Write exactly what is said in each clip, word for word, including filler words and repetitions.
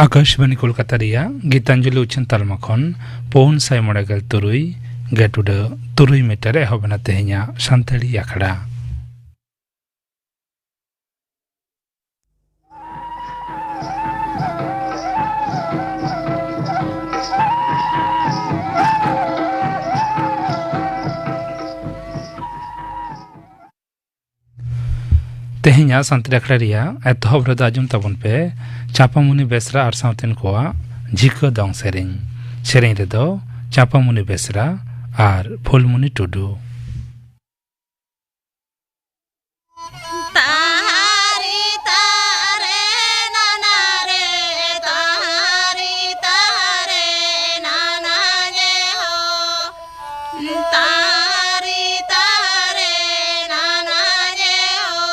ᱟᱠᱟᱥᱵᱟᱱᱤ ᱠᱳᱞᱠᱟᱛᱟ ᱨᱮᱭᱟᱜ ᱜᱤᱛᱟᱧᱡᱚᱞᱤ ᱩᱪᱷᱟᱹᱱ ᱛᱟᱞᱢᱟ ᱠᱷᱚᱱ ᱯᱩᱱ ᱥᱟᱭ ᱢᱚᱬᱮ ᱜᱮᱞ ᱛᱩᱨᱩᱭ ᱜᱮᱴ ᱩᱰᱟᱹ ᱛᱩᱨᱩᱭ ᱢᱤᱴᱟᱨ ᱨᱮ ᱮᱦᱚᱵ ᱮᱱᱟ ᱛᱮᱦᱮᱧᱟᱜ ᱥᱟᱱᱛᱟᱲᱤ ᱟᱠᱷᱲᱟ᱾ ᱛᱮᱦᱮᱧᱟᱜ ᱥᱟᱱᱛᱟᱲᱤ ᱟᱠᱷᱲᱟ ᱨᱮᱭᱟᱜ ᱮᱛᱚᱦᱚᱵ ᱨᱮᱫᱚ ᱟᱸᱡᱚᱢ ᱛᱟᱵᱚᱱ ᱯᱮ ᱪᱟᱸᱯᱟᱢᱩᱱᱤ ᱵᱮᱥᱨᱟ ᱟᱨ ᱥᱟᱶᱛᱮᱱ ᱠᱚᱣᱟᱜ ᱡᱷᱤᱠᱟᱹ ᱫᱚᱝ ᱥᱮᱨᱮᱧ᱾ ᱥᱮᱨᱮᱧ ᱨᱮᱫᱚ ᱪᱟᱸᱯᱟᱢᱩᱱᱤ ᱵᱮᱥᱨᱟ ᱟᱨ ᱯᱷᱩᱞᱢᱩᱱᱤ ᱴᱩᱰᱩ᱾ ᱛᱟᱦᱟᱨᱤ ᱛᱟᱦᱟᱨᱮ ᱱᱟᱱᱟ ᱨᱮ, ᱛᱟᱦᱟᱨᱤ ᱛᱟᱦᱟᱨᱮ ᱱᱟᱱᱟ ᱧᱮ ᱦᱳ᱾ ᱛᱟᱦᱟᱨᱤ ᱛᱟᱦᱟᱨᱮ ᱱᱟᱱᱟ ᱧᱮ ᱦᱳ᱾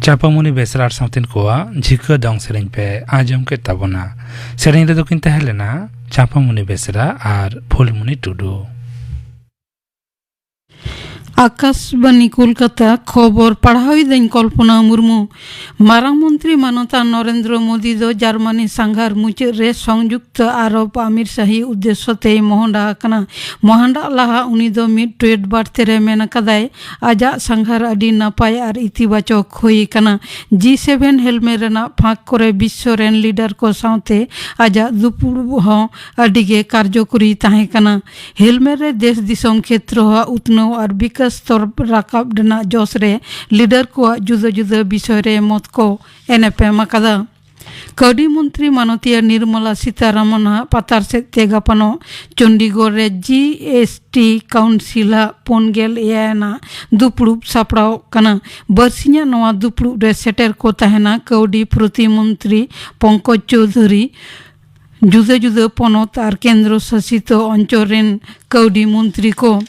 ᱪᱟᱯᱟᱢᱩᱱᱤ ᱵᱮᱥᱨᱟ ᱟᱨ ᱥᱟᱶᱛᱮᱱ ᱠᱚᱣᱟᱜ ᱡᱷᱤᱠᱟᱹ ᱫᱚᱝ ᱥᱮᱨᱮᱧ ᱯᱮ ᱟᱸᱡᱚᱢ ᱠᱮᱫ ᱛᱟᱵᱚᱱᱟ᱾ ᱥᱮᱨᱮᱧ ᱨᱮᱫᱚ ᱠᱤᱱ ᱛᱟᱦᱮᱸ ᱞᱮᱱᱟ ᱪᱟᱯᱟᱢᱩᱱᱤ ᱵᱮᱥᱨᱟ ᱟᱨ ᱯᱷᱩᱞᱢᱩᱱᱤ ᱴᱩᱰᱩ᱾ ᱟᱠᱟᱥᱵᱟᱱᱤ ᱠᱳᱞᱠᱟᱛᱟ, ᱠᱷᱚᱵᱚᱨ ᱯᱟᱲᱦᱟᱣᱤᱫᱟᱹᱧ ᱠᱚᱞᱯᱚᱱᱟ ᱢᱩᱨᱢᱩ᱾ ᱢᱟᱨᱟᱝ ᱢᱚᱱᱛᱨᱤ ᱢᱟᱱᱚᱛᱟᱱ ᱱᱚᱨᱮᱱᱫᱨᱚ ᱢᱳᱫᱤ ᱫᱚ ᱡᱟᱨᱢᱟᱱᱤ ᱥᱟᱸᱜᱷᱟᱨ ᱢᱩᱪᱟᱹᱫ ᱨᱮ ᱥᱚᱝᱡᱩᱠᱛᱚ ᱟᱨᱚᱵ ᱟᱢᱤᱨ ᱥᱟᱦᱤ ᱩᱫᱽᱫᱮᱥᱥᱚ ᱛᱮᱭ ᱢᱚᱦᱰᱟ ᱟᱠᱟᱱᱟ᱾ ᱢᱚᱦᱰᱟᱜ ᱞᱟᱦᱟ ᱩᱱᱤ ᱫᱚ ᱢᱤᱫ ᱴᱩᱭᱤᱴ ᱵᱟᱨᱛᱮ ᱨᱮ ᱢᱮᱱ ᱟᱠᱟᱫᱟᱭ, ᱟᱡᱟᱜ ᱥᱟᱸᱜᱷᱟᱨ ᱟᱹᱰᱤ ᱱᱟᱯᱟᱭ ᱟᱨ ᱤᱛᱤᱵᱟᱪᱚᱠ ᱦᱩᱭ ᱟᱠᱟᱱᱟ᱾ ᱡᱤ ᱥᱮᱵᱷᱮᱱ ᱦᱮᱞᱢᱮᱴ ᱨᱮᱱᱟᱜ ᱯᱷᱟᱸᱠ ᱠᱚᱨᱮ ᱵᱤᱥᱥᱚ ᱨᱮᱱ ᱞᱤᱰᱟᱨ ᱠᱚ ᱥᱟᱶᱛᱮ ᱟᱡᱟᱜ ᱫᱩᱯᱲᱩᱵ ᱦᱚᱸ ᱟᱹᱰᱤ ᱜᱮ ᱠᱟᱨᱡᱚᱠᱚᱨᱤ ᱛᱟᱦᱮᱸ ᱠᱟᱱᱟ᱾ ᱦᱮᱞᱢᱮᱴ ᱨᱮ ᱫᱮᱥ ᱫᱤᱥᱚᱢ ᱠᱷᱮᱛᱨᱚ ᱟᱜ ᱩᱛᱱᱟᱹᱣ ᱟᱨ ᱵᱤᱠᱟᱥ ᱛᱚᱨ ᱨᱟᱠᱟᱵ ᱨᱮᱱᱟᱜ ᱡᱚᱥ ᱨᱮ ᱞᱤᱰᱟᱨ ᱠᱚᱣᱟᱜ ᱡᱩᱫᱟᱹ ᱡᱩᱫᱟᱹ ᱵᱤᱥᱚᱭ ᱨᱮ ᱢᱚᱛ ᱠᱚ ᱮᱱᱮᱯᱮᱢ ᱟᱠᱟᱫᱟ᱾ ᱠᱟᱹᱣᱰᱤ ᱢᱚᱱᱛᱨᱤ ᱢᱟᱱᱚᱛᱤᱭᱟᱹ ᱱᱤᱨᱢᱚᱞᱟ ᱥᱤᱛᱟᱨᱟᱢᱚᱱ ᱟᱜ ᱯᱟᱛᱟᱨ ᱥᱮᱫ ᱛᱮ ᱜᱟᱯᱟᱱᱚᱜ ᱪᱚᱱᱰᱤᱜᱚᱲ ᱨᱮ ᱡᱤ ᱮᱥ ᱴᱤ ᱠᱟᱣᱩᱱᱥᱤᱞ ᱟᱜ ᱯᱩᱱ ᱜᱮᱞ ᱮᱭᱟᱭ ᱟᱱᱟᱜ ᱫᱩᱯᱲᱩᱵ ᱥᱟᱯᱲᱟᱣ ᱠᱟᱱᱟ᱾ ᱵᱟᱨᱥᱤᱧᱟᱜ ᱱᱚᱣᱟ ᱫᱩᱯᱲᱩᱵ ᱨᱮ ᱥᱮᱴᱮᱨ ᱠᱚ ᱛᱟᱦᱮᱱᱟ ᱠᱟᱹᱣᱰᱤ ᱯᱨᱚᱛᱤ ᱢᱚᱱᱛᱨᱤ ᱯᱚᱝᱠᱚᱡᱽ ᱪᱳᱣᱫᱷᱩᱨᱤ, ᱡᱩᱫᱟᱹ ᱡᱩᱫᱟᱹ ᱯᱚᱱᱚᱛ ᱟᱨ ᱠᱮᱱᱫᱨᱚ ᱥᱟᱥᱤᱛ ᱚᱧᱪᱚᱞ ᱨᱮᱱ ᱠᱟᱹᱣᱰᱤ ᱢᱚᱱᱛᱨᱤ ᱠᱚ᱾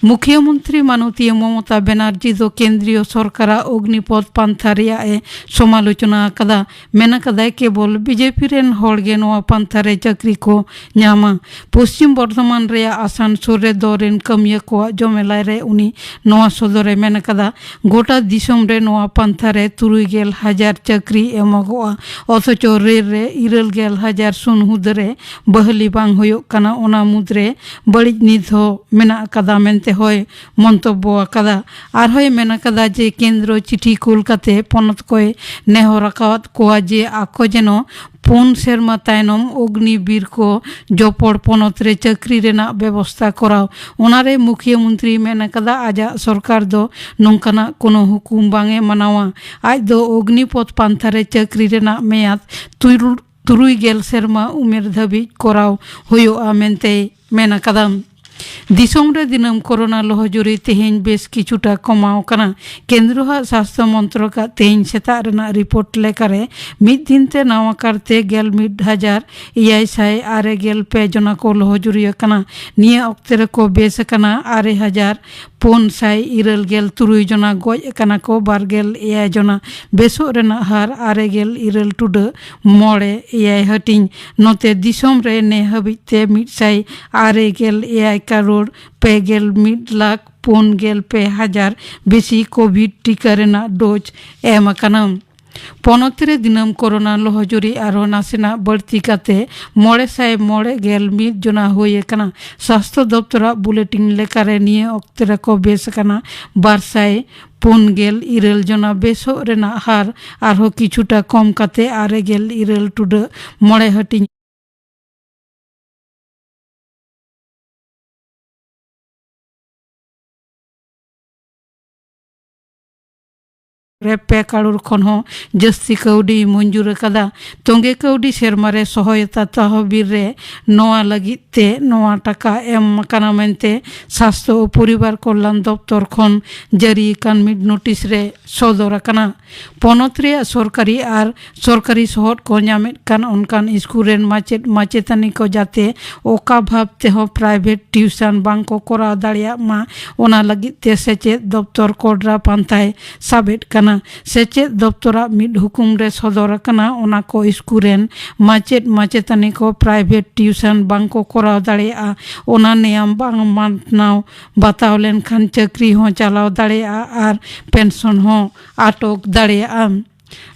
ᱢᱩᱠᱷᱭᱟᱹ ᱢᱚᱱᱛᱨᱤ ᱢᱟᱱᱚᱛᱤᱭᱟᱹ ᱢᱚᱢᱚᱛᱟ ᱵᱮᱱᱟᱨᱡᱤ ᱫᱚ ᱠᱮᱱᱫᱨᱤᱭᱚ ᱥᱚᱨᱠᱟᱨᱟᱜ ᱚᱜᱽᱱᱤᱯᱚᱛᱷ ᱯᱟᱱᱛᱷᱟ ᱨᱮᱭᱟᱜ ᱮ ᱥᱚᱢᱟᱞᱳᱪᱚᱱᱟ ᱟᱠᱟᱫᱟ᱾ ᱢᱮᱱ ᱟᱠᱟᱫᱟᱭ, ᱠᱮᱵᱚᱞ ᱵᱤᱡᱮᱯᱤ ᱨᱮᱱ ᱦᱚᱲ ᱜᱮ ᱱᱚᱣᱟ ᱯᱟᱱᱛᱷᱟ ᱨᱮ ᱪᱟᱹᱠᱨᱤ ᱠᱚ ᱧᱟᱢᱟ᱾ ᱯᱚᱥᱪᱤᱢ ᱵᱚᱨᱫᱷᱚᱢᱟᱱ ᱨᱮᱭᱟᱜ ᱟᱥᱟᱱᱥᱳᱞ ᱨᱮ ᱫᱚᱞ ᱨᱮᱱ ᱠᱟᱹᱢᱤᱭᱟᱹ ᱠᱚᱣᱟᱜ ᱡᱚᱢᱮᱞᱟᱭ ᱨᱮ ᱩᱱᱤ ᱱᱚᱣᱟ ᱥᱚᱫᱚᱨ ᱮ ᱢᱮᱱ ᱟᱠᱟᱫᱟ᱾ ᱜᱚᱴᱟ ᱫᱤᱥᱚᱢ ᱨᱮ ᱱᱚᱣᱟ ᱯᱟᱱᱛᱷᱟ ᱨᱮ ᱛᱩᱨᱩᱭ ᱜᱮᱞ ᱦᱟᱡᱟᱨ ᱪᱟᱹᱠᱨᱤ ᱮᱢᱚᱜᱚᱜᱼᱟ, ᱚᱛᱷᱚᱪᱚ ᱨᱮᱞ ᱨᱮ ᱤᱨᱟᱹᱞ ᱜᱮᱞ ᱦᱟᱡᱟᱨ ᱥᱩᱱ ᱦᱩᱫᱟᱹ ᱨᱮ ᱵᱟᱹᱦᱞᱤ ᱵᱟᱝ ᱦᱩᱭᱩᱜ ᱠᱟᱱᱟ᱾ ᱚᱱᱟ ᱢᱩᱫᱽᱨᱮ ᱵᱟᱹᱲᱤᱡ ᱱᱤᱛ ᱦᱚᱸ ᱢᱮᱱᱟᱜ ᱟᱠᱟᱫᱟ ᱢᱮᱱᱛᱮ ᱦᱚᱸᱭ ᱢᱚᱱᱛᱚᱵᱵᱚ ᱟᱠᱟᱫᱟ᱾ ᱟᱨᱦᱚᱸᱭ ᱢᱮᱱ ᱟᱠᱟᱫᱟ ᱡᱮ ᱠᱮᱱᱫᱨᱚ ᱪᱤᱴᱷᱤ ᱠᱩᱞ ᱠᱟᱛᱮ ᱯᱚᱱᱚᱛ ᱠᱚᱭ ᱱᱮᱦᱚᱨ ᱟᱠᱟᱫ ᱠᱚᱣᱟ ᱡᱮ ᱟᱠᱚ ᱡᱮᱱᱚ ᱯᱩᱱ ᱥᱮᱨᱢᱟ ᱛᱟᱭᱱᱚᱢ ᱚᱜᱽᱱᱤᱵᱤᱨ ᱠᱚ ᱡᱚᱯᱚᱲ ᱯᱚᱱᱚᱛ ᱨᱮ ᱪᱟᱹᱠᱨᱤ ᱨᱮᱱᱟᱜ ᱵᱮᱵᱚᱥᱛᱟ ᱠᱚᱨᱟᱣ᱾ ᱚᱱᱟᱨᱮ ᱢᱩᱠᱷᱤᱭᱟᱹ ᱢᱚᱱᱛᱨᱤ ᱢᱮᱱ ᱟᱠᱟᱫᱟ, ᱟᱡᱟᱜ ᱥᱚᱨᱠᱟᱨ ᱫᱚ ᱱᱚᱝᱠᱟᱱᱟᱜ ᱠᱳᱱᱳ ᱦᱩᱠᱩᱢ ᱵᱟᱝ ᱮ ᱢᱟᱱᱟᱣᱟ᱾ ᱟᱡ ᱫᱚ ᱚᱜᱽᱱᱤᱯᱚᱛᱷ ᱯᱟᱱᱛᱷᱟ ᱨᱮ ᱪᱟᱹᱠᱨᱤ ᱨᱮᱱᱟᱜ ᱢᱮᱭᱟᱫ ᱛᱩᱨᱩ-, ᱛᱩᱨᱩᱭ ᱜᱮᱞ ᱥᱮᱨᱢᱟ ᱩᱢᱮᱨ ᱫᱷᱟᱹᱵᱤᱡ ᱠᱚᱨᱟᱣ ᱦᱩᱭᱩᱜᱼᱟ ᱢᱮᱱᱛᱮᱭ ᱢᱮᱱ ᱟᱠᱟᱫᱟ᱾ ᱫᱤᱥᱚᱢ ᱨᱮ ᱫᱤᱱᱟᱹᱢ ᱠᱳᱨᱳᱱᱟ ᱞᱚᱦᱚᱡᱩᱨᱤ ᱛᱮᱦᱮᱧ ᱵᱮᱥ ᱠᱤᱪᱷᱩᱴᱟ ᱠᱚᱢᱟᱣ ᱠᱟᱱᱟ᱾ ᱠᱮᱱᱫᱨᱚ ᱟᱜ ᱥᱟᱥᱛᱷᱚ ᱢᱚᱱᱛᱨᱚᱠ ᱟᱜ ᱛᱮᱦᱮᱧ ᱥᱮᱛᱟᱜ ᱨᱮᱱᱟᱜ ᱨᱤᱯᱳᱨᱴ ᱞᱮᱠᱟᱨᱮ, ᱢᱤᱫ ᱫᱤᱱ ᱛᱮ ᱱᱟᱣᱟ ᱠᱟᱨᱛᱮ ᱜᱮᱞ ᱢᱤᱫ ᱦᱟᱡᱟᱨ ᱮᱭᱟᱭ ᱥᱟᱭ ᱟᱨᱮ ᱜᱮᱞ ᱯᱮ ᱡᱚᱱᱟ ᱠᱚ ᱞᱚᱦᱚᱡᱩᱨᱤ ᱟᱠᱟᱱᱟ᱾ ᱱᱤᱭᱟᱹ ᱚᱠᱛᱮ ᱨᱮᱠᱚ ᱵᱮᱥ ᱟᱠᱟᱱᱟ ᱟᱨᱮ ᱦᱟᱡᱟᱨ ᱯᱩᱱ ᱥᱟᱭ ᱤᱨᱟᱹᱞ ᱜᱮᱞ ᱛᱩᱨᱩᱭ ᱡᱚᱱᱟ, ᱜᱚᱡ ᱟᱠᱟᱱᱟ ᱠᱚ ᱵᱟᱨ ᱜᱮᱞ ᱮᱭᱟᱭ ᱡᱚᱱᱟ᱾ ᱵᱮᱥᱚᱜ ᱨᱮᱱᱟᱜ ᱦᱟᱨ ᱟᱨᱮ ᱜᱮᱞ ᱤᱨᱟᱹᱞ ᱴᱩᱰᱟᱹᱜ ᱢᱚᱬᱮ ᱮᱭᱟᱭ ᱦᱟᱹᱴᱤᱧ᱾ ᱱᱚᱛᱮ ᱫᱤᱥᱚᱢ ᱨᱮ ᱱᱮ ᱦᱟᱹᱵᱤᱡ ᱛᱮ ᱢᱤᱫ ᱥᱟᱭ ᱟᱨᱮ ᱜᱮᱞ ᱮᱭᱟᱭ ᱠᱟᱨᱳᱲ ᱯᱮ ᱜᱮᱞ ᱢᱤᱫ ᱞᱟᱠᱷ ᱯᱩᱱ ᱜᱮᱞ ᱯᱮ ᱦᱟᱡᱟᱨ ᱵᱮᱥᱤ ᱠᱳᱵᱷᱤᱰ ᱴᱤᱠᱟ ᱨᱮᱱᱟᱜ ᱰᱳᱡᱽ ᱮᱢ ᱟᱠᱟᱱᱟ᱾ ᱯᱚᱱᱚᱛ ᱨᱮ ᱫᱤᱱᱟᱹᱢ ᱠᱳᱨᱳᱱᱟ ᱞᱚᱦᱚᱡᱩᱨᱤ ᱟᱨᱦᱚᱸ ᱱᱟᱥᱮᱱᱟᱜ ᱵᱟᱹᱲᱛᱤ ᱠᱟᱛᱮ ᱢᱚᱬᱮ ᱥᱟᱭ ᱢᱚᱬᱮ ᱜᱮᱞ ᱢᱤᱫ ᱡᱚᱱᱟ ᱦᱩᱭ ᱟᱠᱟᱱᱟ᱾ ᱥᱟᱥᱛᱷᱚ ᱫᱚᱯᱛᱚᱨᱟᱜ ᱵᱩᱞᱮᱴᱤᱱ ᱞᱮᱠᱟᱨᱮ ᱱᱤᱭᱟᱹ ᱚᱠᱛᱮ ᱨᱮᱠᱚ ᱵᱮᱥ ᱟᱠᱟᱱᱟ ᱵᱟᱨ ᱥᱟᱭ ᱯᱩᱱ ᱜᱮᱞ ᱤᱨᱟᱹᱞ ᱡᱚᱱᱟ᱾ ᱵᱮᱥᱚᱜ ᱨᱮᱱᱟᱜ ᱦᱟᱨ ᱟᱨᱦᱚᱸ ᱠᱤᱪᱷᱩᱴᱟ ᱠᱚᱢ ᱠᱟᱛᱮ ᱟᱨᱮ ᱜᱮᱞ ᱤᱨᱟᱹᱞ ᱴᱩᱰᱟᱹᱜ ᱢᱚᱬᱮ ᱦᱟᱹᱴᱤᱧ ᱨᱮ ᱯᱮ ᱠᱟᱨᱳᱲ ᱠᱷᱚᱱ ᱦᱚᱸ ᱡᱟᱹᱥᱛᱤ ᱠᱟᱹᱣᱰᱤ ᱢᱚᱧᱡᱩᱨ ᱟᱠᱟᱫᱟ᱾ ᱛᱚᱸᱜᱮ ᱠᱟᱹᱣᱰᱤ ᱥᱮᱨᱢᱟ ᱨᱮ ᱥᱚᱦᱚᱭᱚᱛᱟ ᱛᱟᱦᱚᱵᱤᱞ ᱨᱮ ᱱᱚᱣᱟ ᱞᱟᱹᱜᱤᱫ ᱛᱮ ᱱᱚᱣᱟ ᱴᱟᱠᱟ ᱮᱢ ᱟᱠᱟᱱᱟ ᱢᱮᱱᱛᱮ ᱥᱟᱥᱛᱷᱚ ᱳ ᱯᱚᱨᱤᱵᱟᱨ ᱠᱚᱞᱭᱟᱱ ᱫᱚᱯᱛᱚᱨ ᱠᱷᱚᱱ ᱡᱟᱹᱨᱤ ᱟᱠᱟᱱ ᱢᱤᱫ ᱱᱳᱴᱤᱥ ᱨᱮ ᱥᱚᱫᱚᱨ ᱟᱠᱟᱱᱟ᱾ ᱯᱚᱱᱚᱛ ᱨᱮᱭᱟᱜ ᱥᱚᱨᱠᱟᱨᱤ ᱟᱨ ᱥᱚᱨᱠᱟᱨᱤ ᱥᱚᱦᱚᱫ ᱠᱚ ᱧᱟᱢᱮᱫ ᱠᱟᱱ ᱚᱱᱠᱟᱱ ᱥᱠᱩᱞ ᱨᱮᱱ ᱢᱟᱪᱮᱫ ᱢᱟᱪᱮᱛᱟᱹᱱᱤ ᱠᱚ ᱡᱟᱛᱮ ᱚᱠᱟ ᱵᱷᱟᱵᱽ ᱛᱮᱦᱚᱸ ᱯᱨᱟᱭᱵᱷᱮᱴ ᱴᱤᱭᱩᱥᱚᱱ ᱵᱟᱝ ᱠᱚ ᱠᱚᱨᱟᱣ ᱫᱟᱲᱮᱭᱟᱜ ᱢᱟ, ᱚᱱᱟ ᱞᱟᱹᱜᱤᱫ ᱛᱮ ᱥᱮᱪᱮᱫ ᱫᱚᱯᱛᱚᱨ ᱠᱚᱰᱨᱟ ᱯᱟᱱᱛᱷᱟᱭ ᱥᱟᱵᱮᱫ ᱠᱟᱱᱟ᱾ ᱥᱮᱪᱮᱫ ᱫᱚᱯᱛᱚᱨᱟᱜ ᱢᱤᱫ ᱦᱩᱠᱩᱢ ᱨᱮ ᱥᱚᱫᱚᱨ ᱟᱠᱟᱱᱟ, ᱚᱱᱟ ᱠᱚ ᱥᱠᱩᱞ ᱨᱮᱱ ᱢᱟᱪᱮᱫ ᱢᱟᱪᱮᱛᱟᱹᱱᱤ ᱠᱚ ᱯᱨᱟᱭᱵᱷᱮᱴ ᱴᱤᱭᱩᱥᱚᱱ ᱵᱟᱝ ᱠᱚ ᱠᱚᱨᱟᱣ ᱫᱟᱲᱮᱭᱟᱜᱼᱟ᱾ ᱚᱱᱟ ᱱᱮᱭᱟᱢ ᱵᱟᱝ ᱢᱟᱱᱟᱣ ᱵᱟᱛᱟᱣ ᱞᱮᱱᱠᱷᱟᱱ ᱪᱟᱹᱠᱨᱤ ᱦᱚᱸ ᱪᱟᱞᱟᱣ ᱫᱟᱲᱮᱭᱟᱜᱼᱟ ᱟᱨ ᱯᱮᱱᱥᱚᱱ ᱦᱚᱸ ᱟᱴᱚᱠ ᱫᱟᱲᱮᱭᱟᱜᱼᱟ᱾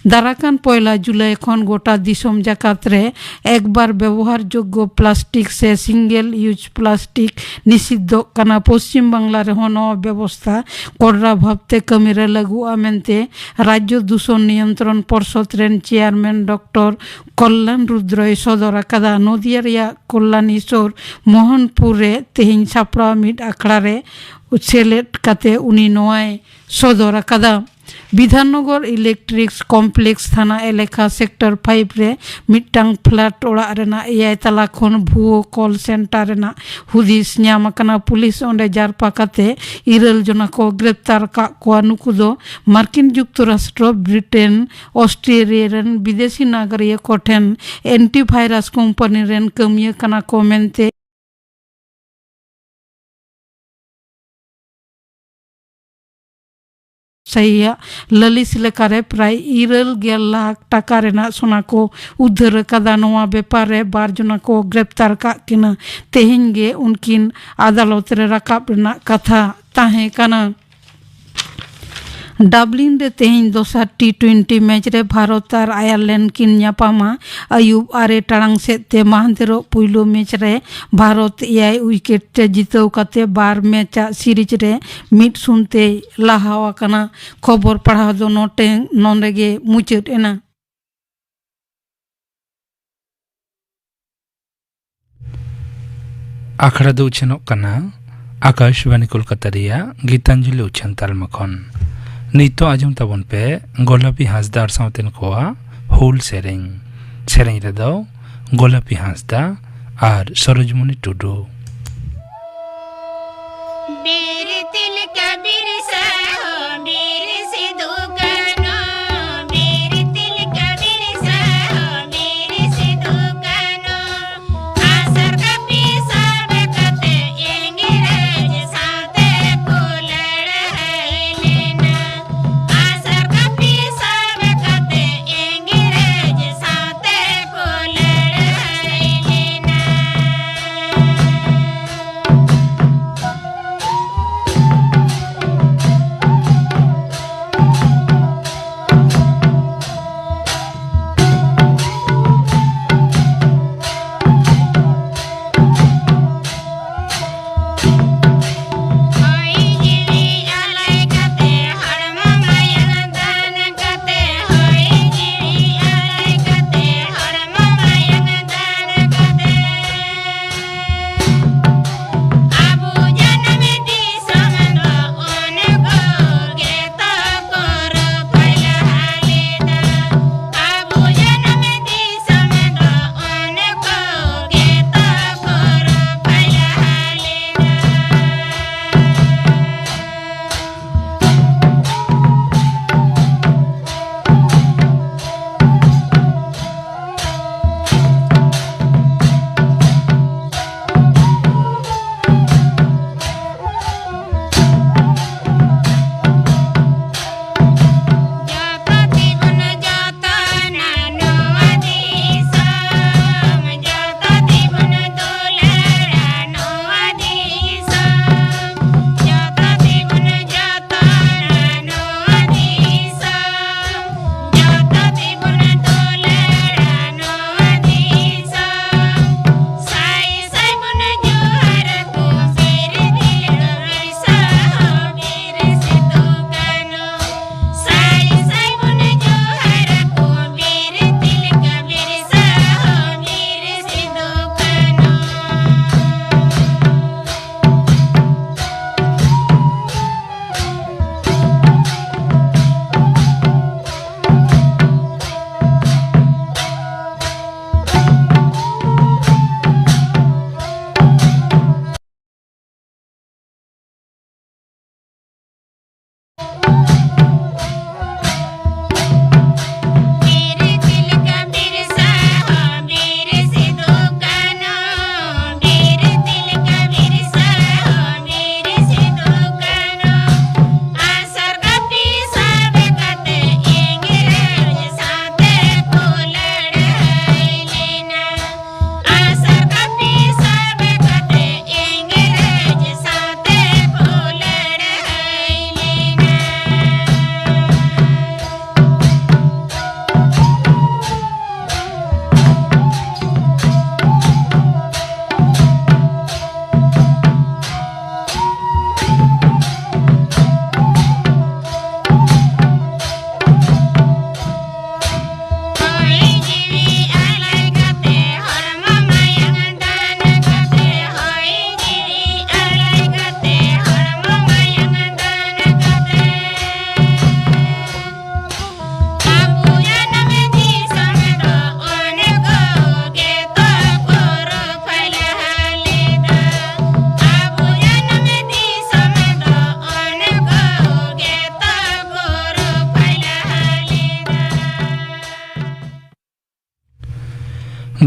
ᱫᱟᱨᱟᱠᱟᱱ ᱯᱚᱭᱞᱟ ᱡᱩᱞᱟᱭ ᱠᱷᱚᱱ ᱜᱚᱴᱟ ᱫᱤᱥᱚᱢ ᱡᱟᱠᱟᱛ ᱨᱮ ᱮᱠᱵᱟᱨ ᱵᱮᱵᱚᱦᱟᱨ ᱡᱳᱜᱽᱜᱚ ᱯᱞᱟᱥᱴᱤᱠ ᱥᱮ ᱥᱤᱝᱜᱮᱞ ᱤᱭᱩᱡᱽ ᱯᱞᱟᱥᱴᱤᱠ ᱱᱤᱥᱤᱫᱷᱚᱜ ᱠᱟᱱᱟ᱾ ᱯᱚᱥᱪᱤᱢ ᱵᱟᱝᱞᱟ ᱨᱮᱦᱚᱸ ᱱᱚᱣᱟ ᱵᱮᱵᱚᱥᱛᱷᱟ ᱠᱚᱰᱨᱟ ᱵᱷᱟᱵᱽᱛᱮ ᱠᱟᱹᱢᱤᱨᱮ ᱞᱟᱹᱜᱩᱜᱼᱟ ᱢᱮᱱᱛᱮ ᱨᱟᱡᱽᱡᱚ ᱫᱩᱥᱚᱱ ᱱᱤᱭᱚᱱᱛᱨᱚᱱ ᱯᱚᱨᱥᱚᱫ ᱨᱮᱱ ᱪᱮᱭᱟᱨᱢᱮᱱ ᱰᱚᱠᱴᱚᱨ ᱠᱚᱞᱞᱟᱱ ᱨᱩᱫᱨᱚᱭ ᱥᱚᱫᱚᱨ ᱟᱠᱟᱫᱟ᱾ ᱱᱚᱫᱤᱭᱟ ᱨᱮᱭᱟᱜ ᱠᱚᱞᱞᱟᱱᱤ ᱥᱩᱨ ᱢᱳᱦᱚᱱᱯᱩᱨ ᱨᱮ ᱛᱮᱦᱮᱧ ᱥᱟᱯᱲᱟᱣ ᱢᱤᱫ ᱟᱠᱷᱲᱟ ᱨᱮ ᱥᱮᱞᱮᱫ ᱠᱟᱛᱮ ᱩᱱᱤ ᱱᱚᱣᱟᱭ ᱥᱚᱫᱚᱨ ᱟᱠᱟᱫᱟ᱾ ᱵᱤᱫᱷᱟᱱᱱᱚᱜᱚᱨ ᱤᱞᱮᱠᱴᱨᱤᱠ ᱠᱚᱢᱯᱞᱮᱠᱥ ᱛᱷᱟᱱᱟ ᱮᱞᱟᱠᱟ ᱥᱮᱠᱴᱚᱨ ᱯᱷᱟᱭᱤᱵᱷ ᱨᱮ ᱢᱤᱫᱴᱟᱝ ᱯᱷᱞᱟᱴ ᱚᱲᱟᱜ ᱨᱮᱱᱟᱜ ᱮᱭᱟᱭ ᱛᱟᱞᱟ ᱠᱷᱚᱱ ᱵᱷᱩᱣᱟᱹ ᱠᱚᱞ ᱥᱮᱱᱴᱟᱨ ᱨᱮᱱᱟᱜ ᱦᱩᱫᱤᱥ ᱧᱟᱢ ᱟᱠᱟᱱᱟ᱾ ᱯᱩᱞᱤᱥ ᱚᱸᱰᱮ ᱡᱟᱨᱯᱟ ᱠᱟᱛᱮ ᱤᱨᱟᱹᱞ ᱡᱚᱱᱟ ᱠᱚ ᱜᱨᱮᱯᱛᱟᱨ ᱟᱠᱟᱫ ᱠᱚᱣᱟ᱾ ᱱᱩᱠᱩ ᱫᱚ ᱢᱟᱨᱠᱤᱱ ᱡᱩᱠᱛᱚᱨᱟᱥᱴᱨᱚ, ᱵᱨᱤᱴᱮᱱ, ᱚᱥᱴᱨᱮᱞᱤᱭᱟ ᱨᱮᱱ ᱵᱤᱫᱮᱥᱤ ᱱᱟᱜᱟᱨᱤᱭᱟᱹ ᱠᱚᱴᱷᱮᱱ ᱮᱱᱴᱤᱵᱷᱟᱭᱨᱟᱥ ᱠᱳᱢᱯᱟᱱᱤ ᱨᱮᱱ ᱠᱟᱹᱢᱤᱭᱟᱹ ᱠᱟᱱᱟ ᱠᱚ ᱢᱮᱱᱛᱮ ᱥᱟᱹᱦᱤᱭᱟᱜ ᱞᱟᱹᱞᱤᱥ ᱞᱮᱠᱟᱨᱮ ᱯᱨᱟᱭ ᱤᱨᱟᱹᱞ ᱜᱮᱞ ᱞᱟᱠᱷ ᱴᱟᱠᱟ ᱨᱮᱱᱟᱜ ᱥᱚᱱᱟ ᱠᱚ ᱩᱫᱽᱫᱷᱟᱹᱨ ᱟᱠᱟᱫᱟ᱾ ᱱᱚᱣᱟ ᱵᱮᱯᱟᱨ ᱨᱮ ᱵᱟᱨ ᱡᱚᱱᱟ ᱠᱚ ᱜᱨᱮᱯᱛᱟᱨ ᱠᱟᱜ ᱠᱤᱱᱟ᱾ ᱛᱮᱦᱮᱧ ᱜᱮ ᱩᱱᱠᱤᱱ ᱟᱫᱟᱞᱚᱛ ᱨᱮ ᱨᱟᱠᱟᱵ ᱨᱮᱱᱟᱜ ᱠᱟᱛᱷᱟ ᱛᱟᱦᱮᱸ ᱠᱟᱱᱟ᱾ ᱰᱟᱵᱞᱤᱱ ᱨᱮ ᱛᱮᱦᱮᱧ ᱫᱚᱥᱟᱨ ᱴᱤ ᱴᱩᱭᱮᱱᱴᱤ ᱢᱮᱪ ᱨᱮ ᱵᱷᱟᱨᱚᱛ ᱟᱨ ᱟᱭᱟᱨᱞᱮᱱᱰ ᱠᱤᱱ ᱧᱟᱯᱟᱢᱟ᱾ ᱟᱹᱭᱩᱵ ᱟᱨᱮ ᱴᱟᱲᱟᱝ ᱥᱮᱫ ᱛᱮ ᱢᱟᱦᱫᱮᱨᱚᱜ ᱯᱩᱭᱞᱩ ᱢᱮᱪ ᱨᱮ ᱵᱷᱟᱨᱚᱛ ᱮᱭᱟᱭ ᱩᱭᱠᱮᱴ ᱛᱮ ᱡᱤᱛᱟᱹᱣ ᱠᱟᱛᱮ ᱵᱟᱨ ᱢᱮᱪ ᱟᱜ ᱥᱤᱨᱤᱡᱽ ᱨᱮ ᱢᱤᱫ ᱥᱩᱱ ᱛᱮᱭ ᱞᱟᱦᱟ ᱟᱠᱟᱱᱟ᱾ ᱠᱷᱚᱵᱚᱨ ᱯᱟᱲᱦᱟᱣ ᱫᱚ ᱱᱚᱴᱮ-, ᱱᱚᱰᱮ ᱜᱮ ᱢᱩᱪᱟᱹᱫ ᱮᱱᱟ᱾ ᱟᱠᱷᱲᱟ ᱫᱚ ᱩᱪᱷᱟᱹᱱᱚᱜ ᱠᱟᱱᱟ ᱟᱠᱟᱥᱵᱟᱱᱤ ᱠᱳᱞᱠᱟᱛᱟ ᱨᱮᱭᱟᱜ ᱜᱤᱛᱟᱧᱡᱚᱞᱤ ᱩᱪᱷᱟᱹᱱ ᱛᱟᱞᱢᱟ ᱠᱷᱚᱱ᱾ ᱱᱤᱛᱚᱜ ᱟᱸᱡᱚᱢ ᱛᱟᱵᱚᱱ ᱯᱮ ᱜᱳᱞᱟᱯᱤ ᱦᱟᱸᱥᱫᱟ ᱟᱨ ᱥᱟᱶᱛᱮᱱ ᱠᱚᱣᱟᱜ ᱦᱩᱞ ᱥᱮᱨᱮᱧ᱾ ᱥᱮᱨᱮᱧ ᱨᱮᱫᱚ ᱜᱳᱞᱟᱯᱤ ᱦᱟᱸᱥᱫᱟ ᱟᱨ ᱥᱚᱨᱳᱡᱽᱢᱚᱱᱤ ᱴᱩᱰᱩ᱾ ᱵᱤᱨ ᱛᱤᱞᱠᱟᱹ ᱵᱤᱨᱥᱟ ᱦᱚᱸ ᱵᱤᱨ ᱥᱤᱫᱩ ᱠᱟᱹᱱᱦᱩ, ᱵᱤᱨ ᱛᱤᱞᱠᱟᱹ ᱵᱤᱨᱥᱟ ᱦᱚᱸ ᱵᱤᱨ ᱥᱤᱫᱩ ᱠᱟᱹᱱᱦᱩ᱾ ᱟᱥᱟᱨ ᱠᱟᱹᱯᱤ ᱥᱟᱵ ᱠᱟᱛᱮ ᱤᱝᱨᱮᱡᱽ ᱥᱟᱶᱛᱮ ᱠᱚ ᱞᱟᱹᱲᱦᱟᱹᱭ ᱞᱮᱱᱟ᱾ ᱟᱥᱟᱨ ᱠᱟᱹᱯᱤ ᱥᱟᱵ ᱠᱟᱛᱮ ᱤᱝᱨᱮᱡᱽ ᱥᱟᱶᱛᱮ ᱠᱚ ᱞᱟᱹᱲᱦᱟᱹᱭ ᱞᱮᱱᱟ᱾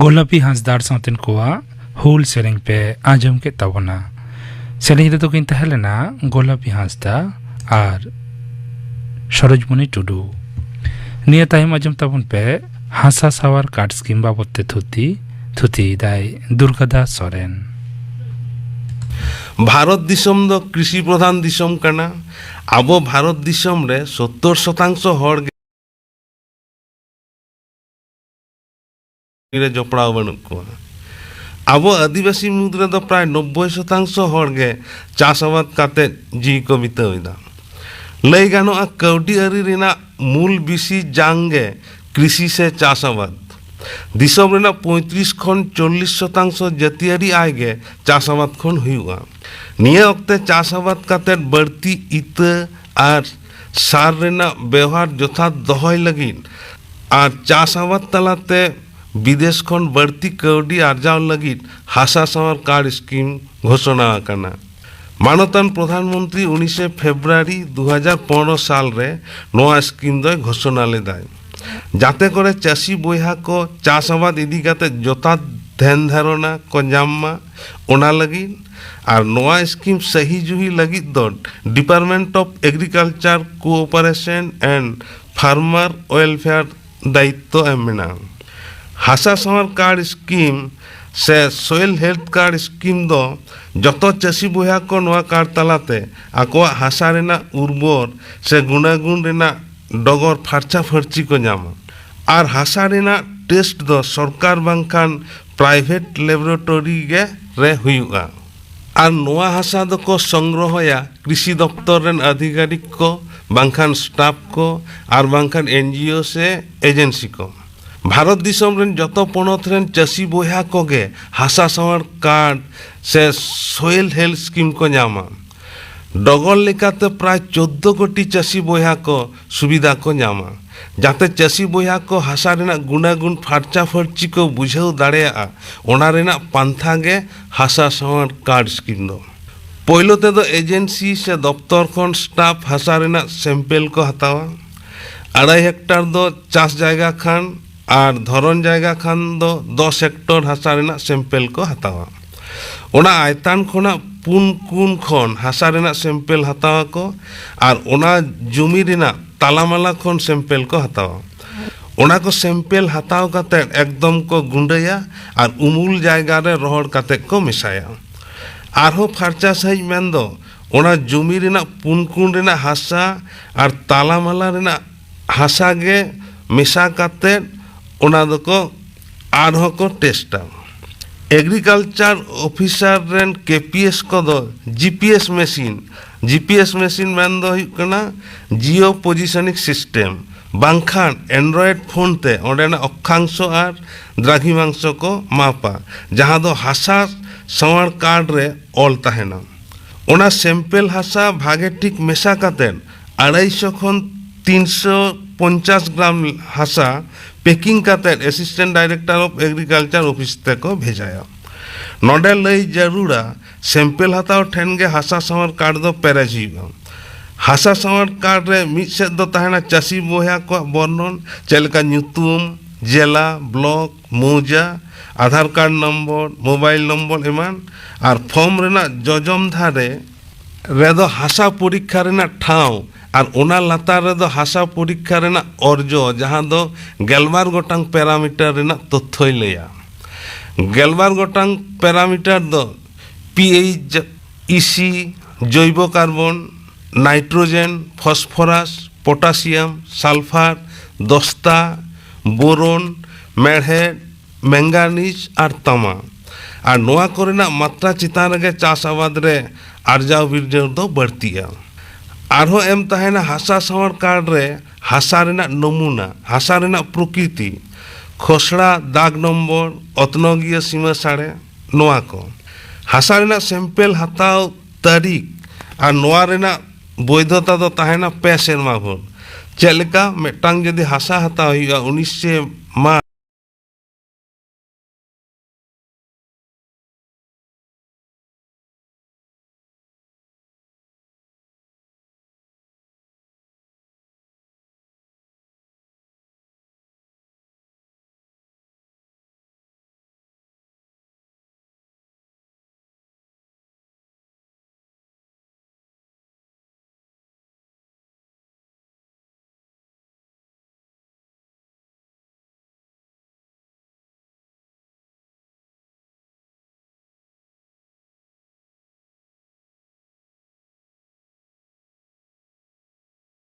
ᱜᱳᱞᱟᱯᱤ ᱦᱟᱸᱥᱫᱟᱲ ᱥᱟᱶᱛᱮᱱ ᱠᱚᱣᱟᱜ ᱦᱩᱞ ᱥᱮᱨᱮᱧ ᱯᱮ ᱟᱸᱡᱚᱢ ᱠᱮᱫ ᱛᱟᱵᱚᱱᱟ᱾ ᱥᱮᱨᱮᱧ ᱨᱮᱫᱚ ᱠᱤᱱ ᱛᱟᱦᱮᱸ ᱞᱮᱱᱟ ᱜᱳᱞᱟᱯᱤ ᱦᱟᱸᱥᱫᱟ ᱟᱨ ᱥᱚᱨᱳᱡᱽᱢᱚᱱᱤ ᱴᱩᱰᱩ᱾ ᱱᱤᱭᱟᱹ ᱛᱟᱭᱚᱢ ᱟᱸᱡᱚᱢ ᱛᱟᱵᱚᱱ ᱯᱮ ᱦᱟᱥᱟ ᱥᱟᱶᱟᱨ ᱠᱟᱨᱰ ᱥᱠᱤᱢ ᱵᱟᱵᱚᱫ ᱛᱮ ᱛᱷᱩᱛᱤ᱾ ᱛᱷᱩᱛᱤᱭᱮᱫᱟᱭ ᱫᱩᱨᱜᱟᱫᱟᱥ ᱥᱚᱨᱮᱱ᱾ ᱵᱷᱟᱨᱚᱛ ᱫᱤᱥᱚᱢ ᱫᱚ ᱠᱨᱤᱥᱤ ᱯᱨᱚᱫᱷᱟᱱ ᱫᱤᱥᱚᱢ ᱠᱟᱱᱟ᱾ ᱟᱵᱚ ᱵᱷᱟᱨᱚᱛ ᱫᱤᱥᱚᱢ ᱨᱮ ᱥᱚᱛᱛᱚᱨ ᱥᱚᱛᱟᱝᱥᱚ ᱦᱚᱲ ᱜᱮ ᱨᱮ ᱡᱚᱯᱲᱟᱣ ᱵᱟᱹᱱᱩᱜ ᱠᱚᱣᱟ᱾ ᱟᱵᱚ ᱟᱹᱫᱤᱵᱟᱹᱥᱤ ᱢᱩᱫᱽ ᱨᱮᱫᱚ ᱯᱨᱟᱭ ᱱᱚᱵᱵᱳᱭ ᱥᱚᱛᱟᱝᱥᱚ ᱦᱚᱲ ᱜᱮ ᱪᱟᱥ ᱟᱵᱟᱫ ᱠᱟᱛᱮ ᱡᱤᱣᱤ ᱠᱚ ᱵᱤᱛᱟᱹᱣ ᱮᱫᱟ᱾ ᱞᱟᱹᱭ ᱜᱟᱱᱚᱜᱼᱟ, ᱠᱟᱹᱣᱰᱤ ᱟᱹᱨᱤ ᱨᱮᱱᱟᱜ ᱢᱩᱞ ᱵᱤᱥᱤ ᱡᱟᱝ ᱜᱮ ᱠᱨᱤᱥᱤ ᱥᱮ ᱪᱟᱥ ᱟᱵᱟᱫ᱾ ᱫᱤᱥᱚᱢ ᱨᱮᱱᱟᱜ ᱯᱚᱸᱭᱛᱨᱤᱥ ᱠᱷᱚᱱ ᱪᱚᱞᱞᱤᱥ ᱥᱚᱛᱟᱝᱥᱚ ᱡᱟᱹᱛᱤᱭᱟᱹᱨᱤ ᱟᱭ ᱜᱮ ᱪᱟᱥ ᱟᱵᱟᱫ ᱠᱷᱚᱱ ᱦᱩᱭᱩᱜᱼᱟ᱾ ᱱᱤᱭᱟᱹ ᱚᱠᱛᱮ ᱪᱟᱥ ᱟᱵᱟᱫ ᱠᱟᱛᱮ ᱵᱟᱹᱲᱛᱤ ᱤᱛᱟᱹ ᱟᱨ ᱥᱟᱨ ᱨᱮᱱᱟᱜ ᱵᱮᱣᱦᱟᱨ ᱡᱚᱛᱷᱟᱛ ᱫᱚᱦᱚᱭ ᱞᱟᱹᱜᱤᱫ ᱟᱨ ᱪᱟᱥ ᱟᱵᱟᱫ ᱛᱟᱞᱟᱛᱮ ᱵᱤᱫᱮᱥ ᱠᱷᱚᱱ ᱵᱟᱹᱲᱛᱤ ᱠᱟᱹᱣᱰᱤ ᱟᱨᱡᱟᱣ ᱞᱟᱹᱜᱤᱫ ᱦᱟᱥᱟ ᱥᱟᱶᱟᱨ ᱠᱟᱨᱰ ᱥᱠᱤᱢ ᱜᱷᱳᱥᱚᱱᱟ ᱟᱠᱟᱱᱟ᱾ ᱢᱟᱱᱚᱛᱟᱱ ᱯᱨᱚᱫᱷᱟᱱ ᱢᱚᱱᱛᱨᱤ ᱩᱱᱤᱥᱮ ᱯᱷᱮᱵᱽᱨᱩᱣᱟᱨᱤ ᱫᱩ ᱦᱟᱡᱟᱨ ᱯᱚᱱᱨᱚ ᱥᱟᱞ ᱨᱮ ᱱᱚᱣᱟ ᱥᱠᱤᱢ ᱫᱚᱭ ᱜᱷᱳᱥᱚᱱᱟ ᱞᱮᱫᱟᱭ, ᱡᱟᱛᱮ ᱠᱚᱨᱮ ᱪᱟᱹᱥᱤ ᱵᱚᱭᱦᱟ ᱠᱚ ᱪᱟᱥ ᱟᱵᱟᱫ ᱤᱫᱤ ᱠᱟᱛᱮ ᱡᱚᱛᱷᱟᱛ ᱫᱷᱮᱱ ᱫᱷᱟᱨᱚᱱᱟ ᱠᱚ ᱧᱟᱢ ᱢᱟ, ᱚᱱᱟ ᱞᱟᱹᱜᱤᱫ᱾ ᱟᱨ ᱱᱚᱣᱟ ᱥᱠᱤᱢ ᱥᱟᱹᱦᱤ ᱡᱩᱦᱤ ᱞᱟᱹᱜᱤᱫ ᱫᱚ Department of Agriculture, Cooperation and Farmer Welfare ᱫᱟᱭᱤᱛᱛᱚ ᱮᱢ ᱢᱮᱱᱟᱜᱼᱟ᱾ ᱦᱟᱥᱟ ᱥᱟᱶᱟᱨ ᱠᱟᱨᱰ ᱥᱠᱤᱢ ᱥᱮ ᱥᱚᱭᱮᱞ ᱦᱮᱞᱛᱷ ᱠᱟᱨᱰ ᱥᱠᱤᱢ ᱫᱚ ᱡᱚᱛᱚ ᱪᱟᱹᱥᱤ ᱵᱚᱭᱦᱟ ᱠᱚ ᱱᱚᱣᱟ ᱠᱟᱨᱰ ᱛᱟᱞᱟᱛᱮ ᱟᱠᱚᱣᱟᱜ ᱦᱟᱥᱟ ᱨᱮᱱᱟᱜ ᱩᱨᱵᱚᱨ ᱥᱮ ᱜᱩᱱᱟᱜᱩᱱ ᱨᱮᱱᱟᱜ ᱰᱚᱜᱚᱨ ᱯᱷᱟᱨᱪᱟ ᱯᱷᱟᱹᱨᱪᱤ ᱠᱚ ᱧᱟᱢᱟ᱾ ᱟᱨ ᱦᱟᱥᱟ ᱨᱮᱱᱟᱜ ᱴᱮᱥᱴ ᱫᱚ ᱥᱚᱨᱠᱟᱨ ᱵᱟᱝᱠᱷᱟᱱ ᱯᱨᱟᱭᱵᱷᱮᱴ ᱞᱮᱵᱚᱨᱮᱴᱚᱨᱤ ᱜᱮ ᱨᱮ ᱦᱩᱭᱩᱜᱼᱟ᱾ ᱟᱨ ᱱᱚᱣᱟ ᱦᱟᱥᱟ ᱫᱚᱠᱚ ᱥᱚᱝᱜᱨᱚᱦᱚᱭᱟ ᱠᱨᱤᱥᱤ ᱫᱚᱯᱛᱚᱨ ᱨᱮᱱ ᱟᱫᱷᱤᱠᱟᱨᱤᱠ ᱠᱚ, ᱵᱟᱝᱠᱷᱟᱱ ᱥᱴᱟᱯ ᱠᱚ, ᱟᱨ ᱵᱟᱝᱠᱷᱟᱱ ᱮᱱᱡᱤᱳ ᱥᱮ ᱮᱡᱮᱱᱥᱤ ᱠᱚ᱾ ᱵᱷᱟᱨᱚᱛ ᱫᱤᱥᱚᱢ ᱨᱮᱱ ᱡᱚᱛᱚ ᱯᱚᱱᱚᱛ ᱨᱮᱱ ᱪᱟᱹᱥᱤ ᱵᱚᱭᱦᱟ ᱠᱚᱜᱮ ᱦᱟᱥᱟ ᱥᱟᱶᱟᱨ ᱠᱟᱨᱰ ᱥᱮ ᱥᱚᱭᱮᱞ ᱦᱮᱞᱛᱷ ᱥᱠᱤᱢ ᱠᱚ ᱧᱟᱢᱟ᱾ ᱰᱚᱜᱚᱨ ᱞᱮᱠᱟᱛᱮ ᱯᱨᱟᱭ ᱪᱳᱫᱽᱫᱳ ᱠᱳᱴᱤ ᱪᱟᱹᱥᱤ ᱵᱚᱭᱦᱟ ᱠᱚ ᱥᱩᱵᱤᱫᱷᱟ ᱠᱚ ᱧᱟᱢᱟ, ᱡᱟᱛᱮ ᱪᱟᱹᱥᱤ ᱵᱚᱭᱦᱟ ᱠᱚ ᱦᱟᱥᱟ ᱨᱮᱱᱟᱜ ᱜᱩᱱᱟᱜᱩᱱ ᱯᱷᱟᱨᱪᱟ ᱯᱷᱟᱹᱨᱪᱤ ᱠᱚ ᱵᱩᱡᱷᱟᱹᱣ ᱫᱟᱲᱮᱭᱟᱜᱼᱟ᱾ ᱚᱱᱟ ᱨᱮᱱᱟᱜ ᱯᱟᱱᱛᱷᱟ ᱜᱮ ᱦᱟᱥᱟ ᱥᱟᱶᱟᱨ ᱠᱟᱨᱰ ᱥᱠᱤᱢ ᱫᱚ᱾ ᱯᱳᱭᱞᱳ ᱛᱮᱫᱚ ᱮᱡᱮᱱᱥᱤ ᱥᱮ ᱫᱚᱯᱛᱚᱨ ᱠᱷᱚᱱ ᱥᱴᱟᱯ ᱦᱟᱥᱟ ᱨᱮᱱᱟᱜ ᱥᱮᱢᱯᱮᱞ ᱠᱚ ᱦᱟᱛᱟᱣᱟ᱾ ᱟᱲᱟᱭ ᱦᱮᱠᱴᱟᱨ ᱫᱚ ᱪᱟᱥ ᱡᱟᱭᱜᱟ ᱠᱷᱟᱱ ᱟᱨ ᱫᱷᱚᱨᱚᱱ ᱡᱟᱭᱜᱟ ᱠᱷᱟᱱ ᱫᱚ ᱫᱚᱥ ᱦᱮᱠᱴᱚᱨ ᱦᱟᱥᱟ ᱨᱮᱱᱟᱜ ᱥᱮᱢᱯᱮᱞ ᱠᱚ ᱦᱟᱛᱟᱣᱟ᱾ ᱚᱱᱟ ᱟᱭᱛᱟᱱ ᱠᱷᱚᱱᱟᱜ ᱯᱩᱱ ᱠᱩᱱ ᱠᱷᱚᱱ ᱦᱟᱥᱟ ᱨᱮᱱᱟᱜ ᱥᱮᱢᱯᱮᱞ ᱦᱟᱛᱟᱣ ᱟᱠᱚ ᱟᱨ ᱚᱱᱟ ᱡᱩᱢᱤ ᱨᱮᱱᱟᱜ ᱛᱟᱞᱟᱢᱟᱞᱟ ᱠᱷᱚᱱ ᱥᱮᱢᱯᱮᱞ ᱠᱚ ᱦᱟᱛᱟᱣᱟ᱾ ᱚᱱᱟ ᱠᱚ ᱥᱮᱢᱯᱮᱞ ᱦᱟᱛᱟᱣ ᱠᱟᱛᱮ ᱮᱠᱫᱚᱢ ᱠᱚ ᱜᱩᱸᱰᱟᱹᱭᱟ ᱟᱨ ᱩᱢᱩᱞ ᱡᱟᱭᱜᱟ ᱨᱮ ᱨᱚᱦᱚᱲ ᱠᱟᱛᱮ ᱠᱚ ᱢᱮᱥᱟᱭᱟ᱾ ᱟᱨᱦᱚᱸ ᱯᱷᱟᱨᱪᱟ ᱥᱟᱺᱦᱤᱡ ᱢᱮᱱᱫᱚ ᱚᱱᱟ ᱡᱩᱢᱤ ᱨᱮᱱᱟᱜ ᱯᱩᱱ ᱠᱩᱱ ᱨᱮᱱᱟᱜ ᱦᱟᱥᱟ ᱟᱨ ᱛᱟᱞᱟᱢᱟᱞᱟ ᱨᱮᱱᱟᱜ ᱦᱟᱥᱟ ᱜᱮ ᱢᱮᱥᱟ ᱠᱟᱛᱮ ᱚᱱᱟ ᱫᱚᱠᱚ ᱟᱨᱦᱚᱸ ᱠᱚ ᱴᱮᱥᱴᱟ᱾ ᱮᱜᱽᱨᱤᱠᱟᱞᱪᱟᱨ ᱚᱯᱷᱤᱥᱟᱨ ᱨᱮᱱ ᱠᱮ ᱯᱤ ᱮᱥ ᱠᱚᱫᱚ G P S machine, G P S machine ᱢᱮᱱ ᱫᱚ ᱦᱩᱭᱩᱜ ᱠᱟᱱᱟ ᱡᱤᱭᱳ ᱯᱚᱡᱤᱥᱚᱱᱤᱝ ᱥᱤᱥᱴᱮᱢ, ᱵᱟᱝᱠᱷᱟᱱ ᱮᱱᱰᱨᱚᱭᱮᱰ ᱯᱷᱳᱱ ᱛᱮ ᱚᱸᱰᱮᱱᱟᱜ ᱚᱠᱠᱷᱟᱝᱥᱚ ᱟᱨ ᱫᱨᱟᱜᱷᱤᱢᱟᱝᱥᱚ ᱠᱚ ᱢᱟᱯᱟ, ᱡᱟᱦᱟᱸ ᱫᱚ ᱦᱟᱥᱟ ᱥᱟᱶᱟᱨ ᱠᱟᱨᱰ ᱨᱮ ᱚᱞ ᱛᱟᱦᱮᱱᱟ᱾ ᱚᱱᱟ ᱥᱮᱢᱯᱮᱞ ᱦᱟᱥᱟ ᱵᱷᱟᱜᱮ ᱴᱷᱤᱠ ᱢᱮᱥᱟ ᱠᱟᱛᱮ ᱟᱲᱟᱭᱥᱚ ᱠᱷᱚᱱ ᱛᱤᱱᱥᱚ ᱯᱚᱧᱪᱟᱥ ᱜᱨᱟᱢ ᱦᱟᱥᱟ ᱯᱮᱠᱤᱝ ᱠᱟᱛᱮ assistant director of agriculture office ᱛᱮᱠᱚ ᱵᱷᱮᱡᱟᱭᱟ᱾ ᱱᱚᱰᱮ ᱞᱟᱹᱭ ᱡᱟᱹᱨᱩᱲᱟ, ᱥᱮᱢᱯᱮᱞ ᱦᱟᱛᱟᱣ ᱴᱷᱮᱱ ᱜᱮ ᱦᱟᱥᱟ ᱥᱟᱶᱟᱨ ᱠᱟᱨᱰ ᱫᱚ ᱯᱮᱨᱮᱡ ᱦᱩᱭᱩᱜᱼᱟ᱾ ᱦᱟᱥᱟ ᱥᱟᱶᱟᱨ ᱠᱟᱨᱰ ᱨᱮ ᱢᱤᱫ ᱥᱮᱫ ᱫᱚ ᱛᱟᱦᱮᱱᱟ ᱪᱟᱹᱥᱤ ᱵᱚᱭᱦᱟ ᱠᱚᱣᱟᱜ ᱵᱚᱨᱱᱚᱱ, ᱪᱮᱫ ᱞᱮᱠᱟ ᱧᱩᱛᱩᱢ, ᱡᱮᱞᱟ, ᱵᱞᱚᱠ, ᱢᱳᱣᱡᱟ, Aadhaar card number, mobile number ᱮᱢᱟᱱ, ᱟᱨ ᱯᱷᱚᱨᱢ ᱨᱮᱱᱟᱜ ᱡᱚᱡᱚᱢ ᱫᱷᱟᱨᱮ ᱨᱮᱫᱚ ᱦᱟᱥᱟ ᱯᱚᱨᱤᱠᱠᱷᱟ ᱨᱮᱱᱟᱜ ᱴᱷᱟᱶ ᱟᱨ ᱚᱱᱟ ᱞᱟᱛᱟᱨ ᱨᱮᱫᱚ ᱦᱟᱥᱟ ᱯᱚᱨᱤᱠᱠᱷᱟ ᱨᱮᱱᱟᱜ ᱚᱨᱡᱚ, ᱡᱟᱦᱟᱸ ᱫᱚ ᱜᱮᱞᱵᱟᱨ ᱜᱚᱴᱟᱝ ᱯᱮᱨᱟᱢᱤᱴᱟᱨ ᱨᱮᱱᱟᱜ ᱛᱚᱛᱛᱷᱚᱭ ᱞᱟᱹᱭᱟ᱾ ᱜᱮᱞᱵᱟᱨ ᱜᱚᱴᱟᱝ ᱯᱮᱨᱟᱢᱤᱴᱟᱨ ᱫᱚ ᱯᱤ ᱮᱭᱤᱪ, ᱤ ᱥᱤ, ᱡᱳᱭᱵᱚ ᱠᱟᱨᱵᱚᱱ, ᱱᱟᱭᱴᱨᱳᱡᱮᱱ, ᱯᱷᱚᱥᱯᱷᱚᱨᱟᱥ, ᱯᱚᱴᱟᱥᱤᱭᱟᱢ, ᱥᱟᱞᱯᱷᱟᱨ, ᱫᱚᱥᱛᱟ, ᱵᱳᱨᱚᱱ, ᱢᱮᱲᱦᱮᱫ, ᱢᱮᱝᱜᱟᱱᱤᱡᱽ ᱟᱨ ᱛᱟᱢᱟ᱾ ᱟᱨ ᱱᱚᱣᱟ ᱠᱚᱨᱮᱱᱟᱜ ᱢᱟᱛᱨᱟ ᱪᱮᱛᱟᱱ ᱨᱮᱜᱮ ᱪᱟᱥ ᱟᱵᱟᱫ ᱨᱮ ᱟᱨᱡᱟᱣ ᱵᱤᱨᱡᱟᱹᱣ ᱫᱚ ᱵᱟᱹᱲᱛᱤᱜᱼᱟ᱾ ᱟᱨᱦᱚᱸ ᱮᱢ ᱛᱟᱦᱮᱱᱟ ᱦᱟᱥᱟ ᱥᱟᱶᱟᱨ ᱠᱟᱨᱰ ᱨᱮ ᱦᱟᱥᱟ ᱨᱮᱱᱟᱜ ᱱᱚᱢᱩᱱᱟ, ᱦᱟᱥᱟ ᱨᱮᱱᱟᱜ ᱯᱨᱚᱠᱨᱤᱛᱤ, ᱠᱷᱚᱥᱲᱟ ᱫᱟᱜᱽ ᱱᱚᱢᱵᱚᱨ, ᱚᱛᱱᱚᱜᱤᱭᱟᱹ ᱥᱤᱢᱟᱹ ᱥᱟᱲᱮ, ᱱᱚᱣᱟ ᱠᱚ᱾ ᱦᱟᱥᱟ ᱨᱮᱱᱟᱜ ᱥᱮᱢᱯᱮᱞ ᱦᱟᱛᱟᱣ ᱛᱟᱹᱨᱤᱠᱷ ᱟᱨ ᱱᱚᱣᱟ ᱨᱮᱱᱟᱜ ᱵᱳᱭᱫᱷᱚᱛᱟ ᱫᱚ ᱛᱟᱦᱮᱱᱟ ᱯᱮ ᱥᱮᱨᱢᱟ ᱵᱷᱳᱨ᱾ ᱪᱮᱫ ᱞᱮᱠᱟ? ᱢᱤᱫᱴᱟᱝ ᱡᱩᱫᱤ ᱦᱟᱥᱟ ᱦᱟᱛᱟᱣ ᱦᱩᱭᱩᱜᱼᱟ ᱩᱱᱤᱥᱮ ᱢᱟᱨᱪ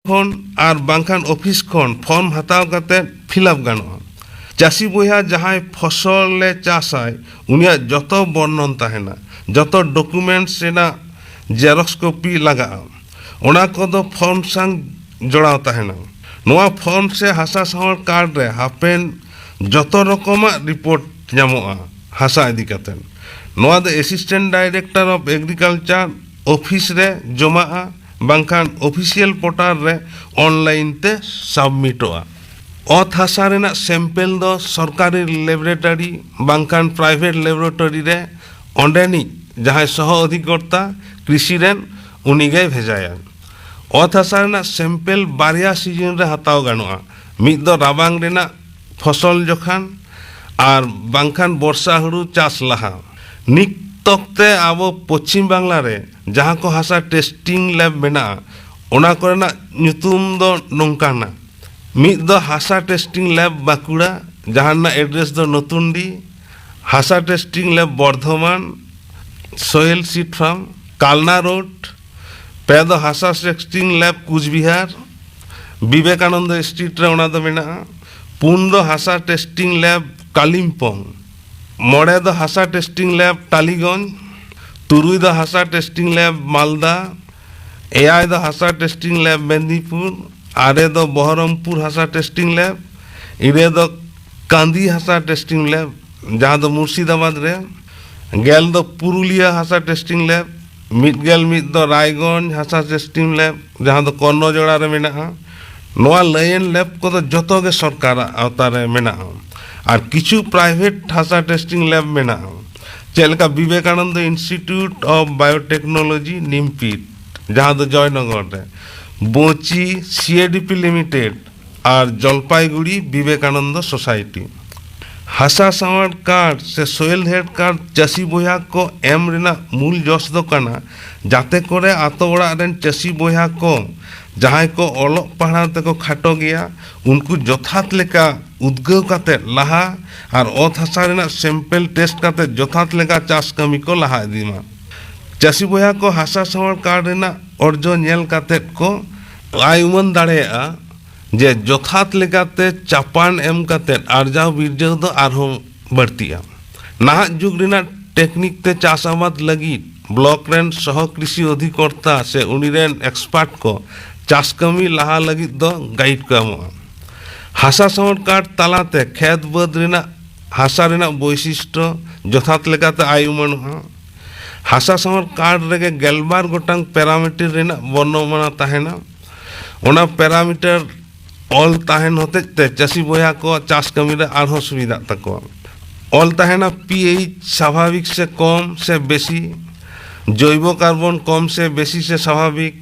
ᱠᱷᱚᱱ ᱟᱨ ᱵᱟᱝᱠᱷᱟᱱ ᱚᱯᱷᱤᱥ ᱠᱷᱚᱱ ᱯᱷᱚᱨᱢ ᱦᱟᱛᱟᱣ ᱠᱟᱛᱮ ᱯᱷᱤᱞᱟᱯ ᱜᱟᱱᱚᱜᱼᱟ᱾ ᱪᱟᱹᱥᱤ ᱵᱚᱭᱦᱟ ᱡᱟᱦᱟᱸᱭ ᱯᱷᱚᱥᱚᱞᱮ ᱪᱟᱥᱟᱭ, ᱩᱱᱤᱭᱟᱜ ᱡᱚᱛᱚ ᱵᱚᱨᱱᱚᱱ ᱛᱟᱦᱮᱱᱟ, ᱡᱚᱛᱚ ᱰᱚᱠᱩᱢᱮᱱᱴᱥ ᱨᱮᱱᱟᱜ ᱡᱮᱨᱚᱠᱥ ᱠᱚᱯᱤ ᱞᱟᱜᱟᱜᱼᱟ᱾ ᱚᱱᱟ ᱠᱚᱫᱚ ᱯᱷᱚᱨᱢ ᱥᱟᱶ ᱡᱚᱲᱟᱣ ᱛᱟᱦᱮᱱᱟ᱾ ᱱᱚᱣᱟ ᱯᱷᱚᱨᱢ ᱥᱮ ᱦᱟᱥᱟ ᱥᱟᱶᱟᱨ ᱠᱟᱨᱰ ᱨᱮ ᱦᱟᱯᱮᱱ ᱡᱚᱛᱚ ᱨᱚᱠᱚᱢᱟᱜ ᱨᱤᱯᱳᱨᱴ ᱧᱟᱢᱚᱜᱼᱟ ᱦᱟᱥᱟ ᱤᱫᱤ ᱠᱟᱛᱮ᱾ ᱱᱚᱣᱟ ᱫᱚ Assistant Director of Agriculture office ᱨᱮ ᱡᱚᱢᱟᱜᱼᱟ, ᱵᱟᱝᱠᱷᱟᱱ ᱚᱯᱷᱤᱥᱤᱭᱟᱞ ᱯᱳᱨᱴᱟᱞ ᱨᱮ ᱚᱱᱞᱟᱭᱤᱱ ᱛᱮ ᱥᱟᱵᱢᱤᱴᱚᱜᱼᱟ᱾ ᱚᱛ ᱦᱟᱥᱟ ᱨᱮᱱᱟᱜ ᱥᱮᱢᱯᱮᱞ ᱫᱚ ᱥᱚᱨᱠᱟᱨᱤ ᱞᱮᱵᱚᱨᱮᱴᱚᱨᱤ ᱵᱟᱝᱠᱷᱟᱱ ᱯᱨᱟᱭᱵᱷᱮᱴ ᱞᱮᱵᱚᱨᱮᱴᱚᱨᱤ ᱨᱮ ᱚᱸᱰᱮᱱᱤᱡ ᱡᱟᱦᱟᱸᱭ ᱥᱚᱦᱚ ᱚᱫᱷᱤᱠᱚᱨᱛᱟ ᱠᱨᱤᱥᱤ ᱨᱮᱱ, ᱩᱱᱤᱜᱮᱭ ᱵᱷᱮᱡᱟᱭᱟ᱾ ᱚᱛ ᱦᱟᱥᱟ ᱨᱮᱱᱟᱜ ᱥᱮᱢᱯᱮᱞ ᱵᱟᱨᱭᱟ ᱥᱤᱡᱤᱱ ᱨᱮ ᱦᱟᱛᱟᱣ ᱜᱟᱱᱚᱜᱼᱟ, ᱢᱤᱫ ᱫᱚ ᱨᱟᱵᱟᱝ ᱨᱮᱱᱟᱜ ᱯᱷᱚᱥᱚᱞ ᱡᱚᱠᱷᱟᱱ ᱟᱨ ᱵᱟᱝᱠᱷᱟᱱ ᱵᱚᱨᱥᱟ ᱦᱩᱲᱩ ᱪᱟᱥ ᱞᱟᱦᱟ᱾ ᱱᱤᱛ ᱚᱠᱛᱮ ᱟᱵᱚ ᱯᱚᱪᱷᱤᱢ ᱵᱟᱝᱞᱟ ᱨᱮ ᱡᱟᱦᱟᱸ ᱠᱚ ᱦᱟᱥᱟ ᱴᱮᱥᱴᱤᱝ ᱞᱮᱵ ᱢᱮᱱᱟᱜᱼᱟ, ᱚᱱᱟ ᱠᱚᱨᱮᱱᱟᱜ ᱧᱩᱛᱩᱢ ᱫᱚ ᱱᱚᱝᱠᱟᱱᱟ: ᱢᱤᱫ ᱫᱚ ᱦᱟᱥᱟ ᱴᱮᱥᱴᱤᱝ ᱞᱮᱵ ᱵᱟᱸᱠᱩᱲᱟ, ᱡᱟᱦᱟᱸ ᱨᱮᱱᱟᱜ ᱮᱰᱨᱮᱥ ᱫᱚ ᱱᱚᱛᱩᱱᱰᱤ, ᱦᱟᱥᱟ testing lab Bardhaman, soil seed farm, Kalna road. ᱯᱮ ᱫᱚ ᱦᱟᱥᱟ testing lab Coochbehar, Vivekananda street ᱨᱮ ᱚᱱᱟ ᱫᱚ ᱢᱮᱱᱟᱜᱼᱟ᱾ ᱯᱩᱱ ᱫᱚ ᱦᱟᱥᱟ ᱴᱮᱥᱴᱤᱝ ᱞᱮᱵ ᱠᱟᱞᱤᱢᱯᱚᱝ᱾ ᱢᱚᱬᱮ ᱫᱚ ᱦᱟᱥᱟ ᱴᱮᱥᱴᱤᱝ ᱞᱮᱵ ᱴᱟᱞᱤᱜᱚᱸᱡᱽ᱾ ᱛᱩᱨᱩᱭ ᱫᱚ ᱦᱟᱥᱟ ᱴᱮᱥᱴᱤᱝ ᱞᱮᱵ ᱢᱟᱞᱫᱟ᱾ ᱮᱭᱟᱭ ᱫᱚ ᱦᱟᱥᱟ ᱴᱮᱥᱴᱤᱝ ᱞᱮᱵ ᱢᱮᱫᱽᱱᱤᱯᱩᱨ᱾ ᱟᱨᱮ ᱫᱚ ᱵᱚᱦᱚᱨᱚᱢᱯᱩᱨ ᱦᱟᱥᱟ ᱴᱮᱥᱴᱤᱝ ᱞᱮᱵ᱾ ᱤᱨᱟᱹ ᱫᱚ ᱠᱟᱸᱫᱤ ᱦᱟᱥᱟ ᱴᱮᱥᱴᱤᱝ ᱞᱮᱵ, ᱡᱟᱦᱟᱸ ᱫᱚ ᱢᱩᱨᱥᱤᱫᱟᱵᱟᱫᱽ ᱨᱮ᱾ ᱜᱮᱞ ᱫᱚ ᱯᱩᱨᱩᱞᱤᱭᱟᱹ ᱦᱟᱥᱟ ᱴᱮᱥᱴᱤᱝ ᱞᱮᱵ᱾ ᱢᱤᱫ ᱜᱮᱞ ᱢᱤᱫ ᱫᱚ ᱨᱟᱭᱜᱚᱸᱡᱽ ᱦᱟᱥᱟ ᱴᱮᱥᱴᱤᱝ ᱞᱮᱵ, ᱡᱟᱦᱟᱸ ᱫᱚ ᱠᱚᱨᱱᱚᱡᱚᱲᱟ ᱨᱮ ᱢᱮᱱᱟᱜᱼᱟ᱾ ᱱᱚᱣᱟ ᱞᱟᱭᱤᱱ ᱞᱮᱵ ᱠᱚᱫᱚ ᱡᱚᱛᱚ ᱜᱮ ᱥᱚᱨᱠᱟᱨᱟᱜ ᱟᱣᱛᱟ ᱨᱮ ᱢᱮᱱᱟᱜᱼᱟ᱾ ᱟᱨ ᱠᱤᱪᱷᱩ ᱯᱨᱟᱭᱵᱷᱮᱴ ᱦᱟᱥᱟ ᱴᱮᱥᱴᱤᱝ ᱞᱮᱵ ᱢᱮᱱᱟᱜᱼᱟ, ᱪᱮᱫ ᱞᱮᱠᱟ ᱵᱤᱵᱮᱠᱟᱱᱚᱱᱫᱚ ᱤᱱᱥᱴᱤᱴᱤᱭᱩᱴ ᱚᱯᱷ ᱵᱟᱭᱳᱴᱮᱠᱱᱳᱞᱚᱡᱤ, ᱱᱤᱢᱯᱤᱴ, ᱡᱟᱦᱟᱸ ᱫᱚ ᱡᱚᱭᱱᱚᱜᱚᱨ ᱨᱮ, ᱵᱳᱪᱤ ᱥᱤ ᱮ ᱰᱤ ᱯᱤ ᱞᱤᱢᱤᱴᱮᱰ ᱟᱨ ᱡᱚᱞᱯᱟᱭᱜᱩᱲᱤ ᱵᱤᱵᱮᱠᱟᱱᱚᱱᱫᱚ ᱥᱳᱥᱟᱭᱴᱤ᱾ ᱦᱟᱥᱟ ᱥᱟᱶᱟᱨ ᱠᱟᱨᱰ ᱥᱮ ᱥᱚᱭᱮᱞ ᱦᱮᱞᱛᱷ ᱠᱟᱨᱰ ᱪᱟᱹᱥᱤ ᱵᱚᱭᱦᱟ ᱠᱚ ᱮᱢ ᱨᱮᱱᱟᱜ ᱢᱩᱞ ᱡᱚᱥ ᱫᱚ ᱠᱟᱱᱟ, ᱡᱟᱛᱮ ᱠᱚᱨᱮ ᱟᱛᱳ ᱚᱲᱟᱜ ᱨᱮᱱ ᱪᱟᱹᱥᱤ ᱵᱚᱭᱦᱟ ᱠᱚ ᱡᱟᱦᱟᱸᱭ ᱠᱚ ᱚᱞᱚᱜ ᱯᱟᱲᱦᱟᱣ ᱛᱮᱠᱚ ᱠᱷᱟᱴᱚ ᱜᱮᱭᱟ, ᱩᱱᱠᱩ ᱡᱚᱛᱷᱟᱛ ᱞᱮᱠᱟ ᱩᱫᱽᱜᱟᱹᱣ ᱠᱟᱛᱮ ᱞᱟᱦᱟ ᱟᱨ ᱚᱛ ᱦᱟᱥᱟ ᱨᱮᱱᱟᱜ ᱥᱮᱢᱯᱮᱞ ᱴᱮᱥᱴ ᱠᱟᱛᱮ ᱡᱚᱛᱷᱟᱛ ᱞᱮᱠᱟ ᱪᱟᱥ ᱠᱟᱹᱢᱤ ᱠᱚ ᱞᱟᱦᱟ ᱤᱫᱤ ᱢᱟ᱾ ᱪᱟᱹᱥᱤ ᱵᱚᱭᱦᱟ ᱠᱚ ᱦᱟᱥᱟ ᱥᱟᱶᱟᱨ ᱠᱟᱨᱰ ᱨᱮᱱᱟᱜ ᱚᱨᱡᱚ ᱧᱮᱞ ᱠᱟᱛᱮ ᱠᱚ ᱟᱭ ᱩᱢᱟᱹᱱ ᱫᱟᱲᱮᱭᱟᱜᱼᱟ ᱡᱮ ᱡᱚᱛᱷᱟᱛ ᱞᱮᱠᱟᱛᱮ ᱪᱟᱯᱟᱱ ᱮᱢ ᱠᱟᱛᱮ ᱟᱨᱡᱟᱣ ᱵᱤᱨᱡᱟᱹᱣ ᱫᱚ ᱟᱨᱦᱚᱸ ᱵᱟᱹᱲᱛᱤᱜᱼᱟ᱾ ᱱᱟᱦᱟᱜ ᱡᱩᱜᱽ ᱨᱮᱱᱟᱜ ᱴᱮᱠᱱᱤᱠ ᱛᱮ ᱪᱟᱥ ᱟᱵᱟᱫ ᱞᱟᱹᱜᱤᱫ ᱵᱞᱚᱠ ᱨᱮᱱ ᱥᱚᱦᱚ ᱠᱨᱤᱥᱤ ᱚᱫᱷᱤᱠᱚᱨᱛᱟ ᱥᱮ ᱩᱱᱤ ᱨᱮᱱ ᱮᱠᱥᱯᱟᱨᱴ ᱠᱚ ᱪᱟᱥ ᱠᱟᱹᱢᱤ ᱞᱟᱦᱟ ᱞᱟᱹᱜᱤᱫ ᱫᱚ ᱜᱟᱭᱤᱰ ᱠᱚ ᱮᱢᱚᱜᱼᱟ᱾ ᱦᱟᱥᱟ ᱥᱟᱶᱟᱨ ᱠᱟᱨᱰ ᱛᱟᱞᱟᱛᱮ ᱠᱷᱮᱛ ᱵᱟᱹᱫᱽ ᱨᱮᱱᱟᱜ ᱦᱟᱥᱟ ᱨᱮᱱᱟᱜ ᱵᱳᱭᱥᱤᱥᱴᱚ ᱡᱚᱛᱷᱟᱛ ᱞᱮᱠᱟᱛᱮ ᱟᱭ ᱩᱢᱟᱹᱱᱚᱜᱼᱟ᱾ ᱦᱟᱥᱟ ᱥᱟᱶᱟᱨ ᱠᱟᱨᱰ ᱨᱮᱜᱮ ᱜᱮᱞᱵᱟᱨ ᱜᱚᱴᱟᱝ ᱯᱮᱨᱟᱢᱤᱴᱟᱨ ᱨᱮᱱᱟᱜ ᱵᱚᱨᱱᱚᱱᱟ ᱛᱟᱦᱮᱱᱟ᱾ ᱚᱱᱟ ᱯᱮᱨᱟᱢᱤᱴᱟᱨ ᱚᱞ ᱛᱟᱦᱮᱱ ᱦᱚᱛᱮᱡ ᱛᱮ ᱪᱟᱹᱥᱤ ᱵᱚᱭᱦᱟ ᱠᱚ ᱪᱟᱥ ᱠᱟᱹᱢᱤ ᱨᱮ ᱟᱨᱦᱚᱸ ᱥᱩᱵᱤᱫᱷᱟᱜ ᱛᱟᱠᱚᱣᱟ᱾ ᱚᱞ ᱛᱟᱦᱮᱱᱟ ᱯᱤ ᱮᱭᱤᱪ ᱥᱟᱵᱷᱟᱵᱤᱠ ᱥᱮ ᱠᱚᱢ ᱥᱮ ᱵᱮᱥᱤ, ᱡᱚᱭᱵᱚ ᱠᱟᱨᱵᱚᱱ ᱠᱚᱢ ᱥᱮ ᱵᱮᱥᱤ ᱥᱮ ᱥᱟᱵᱷᱟᱵᱤᱠ,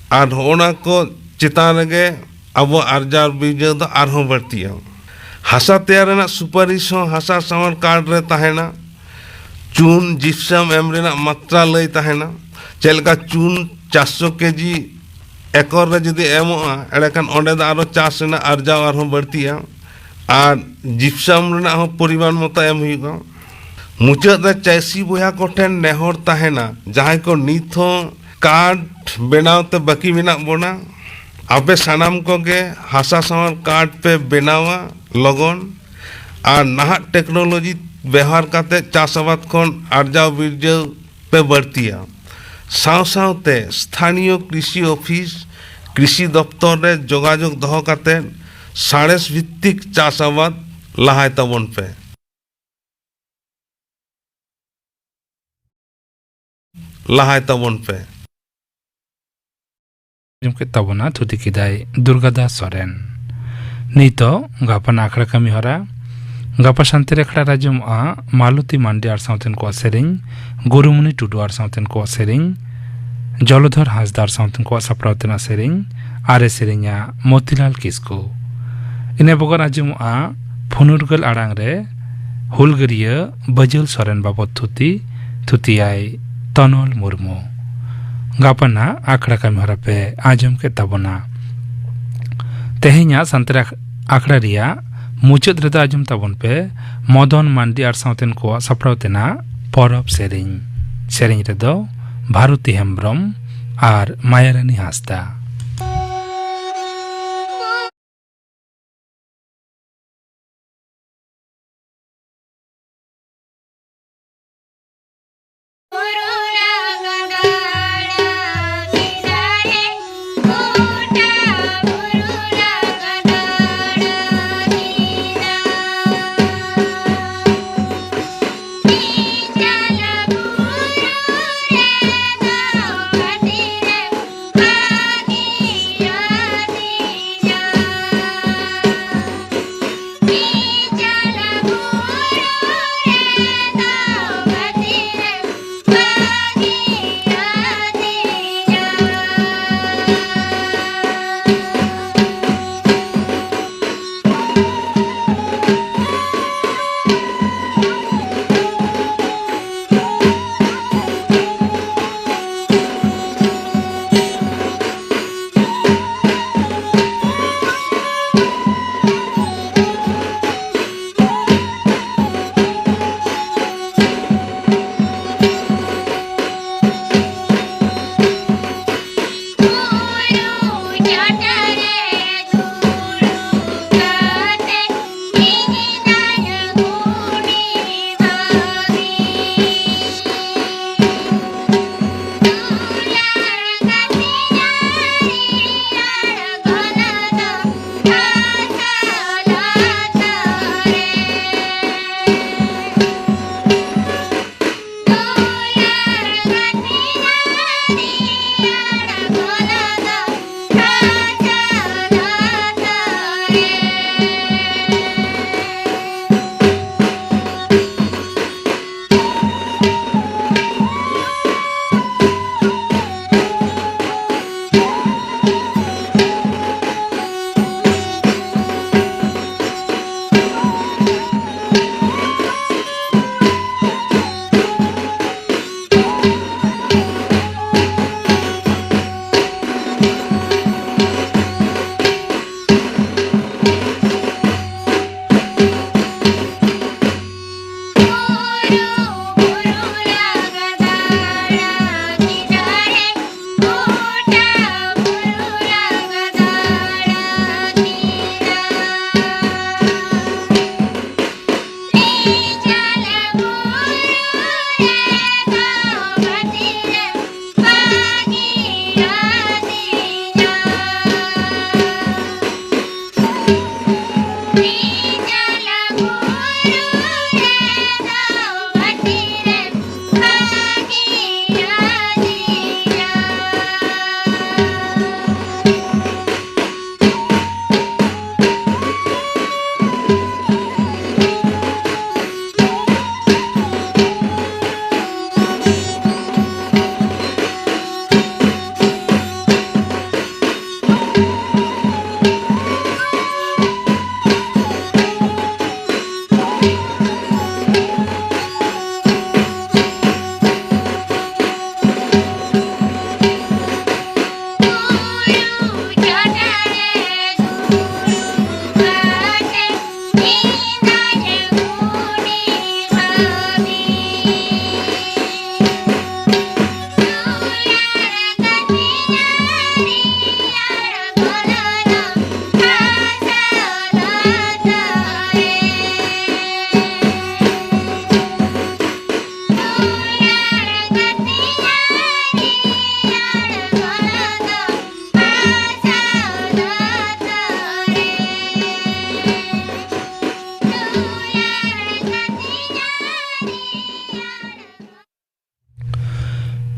ᱟᱨ ᱦᱚᱸᱜᱼᱚ ᱱᱟ ᱠᱚ ᱪᱮᱛᱟᱱ ᱨᱮᱜᱮ ᱟᱵᱚ ᱟᱨᱡᱟᱣ ᱵᱤᱨᱡᱟᱹᱣ ᱫᱚ ᱟᱨᱦᱚᱸ ᱵᱟᱹᱲᱛᱤᱜᱼᱟ᱾ ᱦᱟᱥᱟ ᱛᱮᱭᱟᱨ ᱨᱮᱱᱟᱜ ᱥᱩᱯᱟᱨᱤᱥ ᱦᱚᱸ ᱦᱟᱥᱟ ᱥᱟᱶᱟᱨ ᱠᱟᱨᱰ ᱨᱮ ᱛᱟᱦᱮᱱᱟ᱾ ᱪᱩᱱ ᱡᱤᱯᱥᱟᱢ ᱮᱢ ᱨᱮᱱᱟᱜ ᱢᱟᱛᱨᱟ ᱞᱟᱹᱭ ᱛᱟᱦᱮᱱᱟ᱾ ᱪᱮᱫ ᱞᱮᱠᱟ ᱪᱩᱱ ᱪᱟᱨᱥᱚ ᱠᱮᱡᱤ ᱮᱠᱚᱨ ᱨᱮ ᱡᱩᱫᱤ ᱮᱢᱚᱜᱼᱟ, ᱮᱸᱰᱮᱠᱷᱟᱱ ᱚᱸᱰᱮ ᱫᱚ ᱟᱨᱚ ᱪᱟᱥ ᱨᱮᱱᱟᱜ ᱟᱨᱡᱟᱣ ᱟᱨᱦᱚᱸ ᱵᱟᱹᱲᱛᱤᱜᱼᱟ᱾ ᱟᱨ ᱡᱤᱯᱥᱟᱢ ᱨᱮᱱᱟᱜ ᱦᱚᱸ ᱯᱚᱨᱤᱢᱟᱱ ᱢᱚᱛᱚ ᱮᱢ ᱦᱩᱭᱩᱜᱼᱟ᱾ ᱢᱩᱪᱟᱹᱫ ᱨᱮ ᱪᱟᱹᱥᱤ ᱵᱚᱭᱦᱟ ᱠᱚᱴᱷᱮᱱ ᱱᱮᱦᱚᱨ ᱛᱟᱦᱮᱱᱟ, ᱡᱟᱦᱟᱸᱭ ᱠᱚ ᱱᱤᱛ ᱦᱚᱸ ᱠᱟᱨᱰ ᱵᱮᱱᱟᱣ ᱛᱮ ᱵᱟᱹᱠᱤ ᱢᱮᱱᱟᱜ ᱵᱚᱱᱟ, ᱟᱯᱮ ᱥᱟᱱᱟᱢ ᱠᱚᱜᱮ ᱦᱟᱥᱟ ᱥᱟᱶᱟᱨ ᱠᱟᱨᱰ ᱯᱮ ᱵᱮᱱᱟᱣᱟ ᱞᱚᱜᱚᱱ, ᱟᱨ ᱱᱟᱦᱟᱜ ᱴᱮᱠᱱᱳᱞᱚᱡᱤ ᱵᱮᱣᱦᱟᱨ ᱠᱟᱛᱮ ᱪᱟᱥ ᱟᱵᱟᱫ ᱠᱷᱚᱱ ᱟᱨᱡᱟᱣ ᱵᱤᱨᱡᱟᱹᱣ ᱯᱮ ᱵᱟᱹᱲᱛᱤᱭᱟ᱾ ᱥᱟᱶ ᱥᱟᱶᱛᱮ ᱥᱛᱷᱟᱱᱤᱭᱚ ᱠᱨᱤᱥᱤ ᱚᱯᱷᱤᱥ, ᱠᱨᱤᱥᱤ ᱫᱚᱯᱛᱚᱨ ᱨᱮ ᱡᱳᱜᱟᱡᱳᱜᱽ ᱫᱚᱦᱚ ᱠᱟᱛᱮ ᱥᱟᱬᱮᱥ ᱵᱷᱤᱛᱛᱤᱠ ᱪᱟᱥ ᱟᱵᱟᱫ ᱞᱟᱦᱟᱭ ᱛᱟᱵᱚᱱ ᱯᱮ᱾ ᱞᱟᱦᱟᱭ ᱛᱟᱵᱚᱱ ᱯᱮ᱾ ᱟᱸᱡᱚᱢ ᱠᱮᱫ ᱛᱟᱵᱚᱱᱟ, ᱛᱷᱩᱛᱤ ᱠᱮᱫᱟᱭ ᱫᱩᱨᱜᱟᱫᱟᱥ ᱥᱚᱨᱮᱱ᱾ ᱱᱤᱛᱚᱜ ᱜᱟᱯᱟᱱ ᱟᱠᱷᱲᱟ ᱠᱟᱹᱢᱤ ᱦᱚᱨᱟ᱾ ᱜᱟᱯᱟ ᱥᱟᱱᱛᱟᱲᱤ ᱟᱠᱷᱲᱟ ᱨᱮ ᱟᱸᱡᱚᱢᱚᱜᱼᱟ ᱢᱟᱞᱚᱛᱤ ᱢᱟᱱᱰᱤ ᱟᱨ ᱥᱟᱶᱛᱮᱱ ᱠᱚᱣᱟᱜ ᱥᱮᱨᱮᱧ, ᱜᱩᱨᱩᱢᱩᱱᱤ ᱴᱩᱰᱩ ᱟᱨ ᱥᱟᱶᱛᱮᱱ ᱠᱚᱣᱟᱜ ᱥᱮᱨᱮᱧ, ᱡᱚᱞᱚᱫᱷᱚᱨ ᱦᱟᱸᱥᱫᱟ ᱟᱨ ᱥᱟᱶᱛᱮᱱ ᱠᱚᱣᱟᱜ ᱥᱟᱯᱲᱟᱣ ᱛᱮᱱᱟᱜ ᱥᱮᱨᱮᱧ, ᱟᱨᱮ ᱥᱮᱨᱮᱧᱟ ᱢᱚᱛᱤᱞᱟᱞ ᱠᱤᱥᱠᱩ᱾ ᱤᱱᱟᱹ ᱵᱮᱜᱚᱨ ᱟᱸᱡᱚᱢᱚᱜᱼᱟ ᱯᱷᱩᱱᱩᱨᱜᱟᱹᱞ ᱟᱲᱟᱝ ᱨᱮ ᱦᱩᱞᱜᱟᱹᱨᱤᱭᱟᱹ ᱵᱟᱹᱡᱟᱹᱞ ᱥᱚᱨᱮᱱ ᱵᱟᱵᱚᱫ ᱛᱷᱩᱛᱤ, ᱛᱷᱩᱛᱤᱭᱟᱭ ᱛᱚᱱᱚᱞ ᱢᱩᱨᱢᱩ᱾ ᱜᱟᱯᱟᱱᱟᱜ ᱟᱠᱷᱲᱟ ᱠᱟᱹᱢᱤ ᱦᱚᱨᱟ ᱯᱮ ᱟᱸᱡᱚᱢ ᱠᱮᱫ ᱛᱟᱵᱚᱱᱟ᱾ ᱛᱮᱦᱮᱧᱟᱜ ᱥᱟᱱᱛᱟᱲᱤ ᱟᱠ-, ᱟᱠᱷᱲᱟ ᱨᱮᱭᱟᱜ ᱢᱩᱪᱟᱹᱫ ᱨᱮᱫᱚ ᱟᱸᱡᱚᱢ ᱛᱟᱵᱚᱱ ᱯᱮ ᱢᱚᱫᱚᱱ ᱢᱟᱱᱰᱤ ᱟᱨ ᱥᱟᱶᱛᱮᱱ ᱠᱚᱣᱟᱜ ᱥᱟᱯᱲᱟᱣ ᱛᱮᱱᱟᱜ ᱯᱚᱨᱚᱵᱽ ᱥᱮᱨᱮᱧ᱾ ᱥᱮᱨᱮᱧ ᱨᱮᱫᱚ ᱵᱷᱟᱨᱚᱛᱤ ᱦᱮᱢᱵᱽᱨᱚᱢ ᱟᱨ ᱢᱟᱭᱟᱨᱟᱱᱤ ᱦᱟᱸᱥᱫᱟ᱾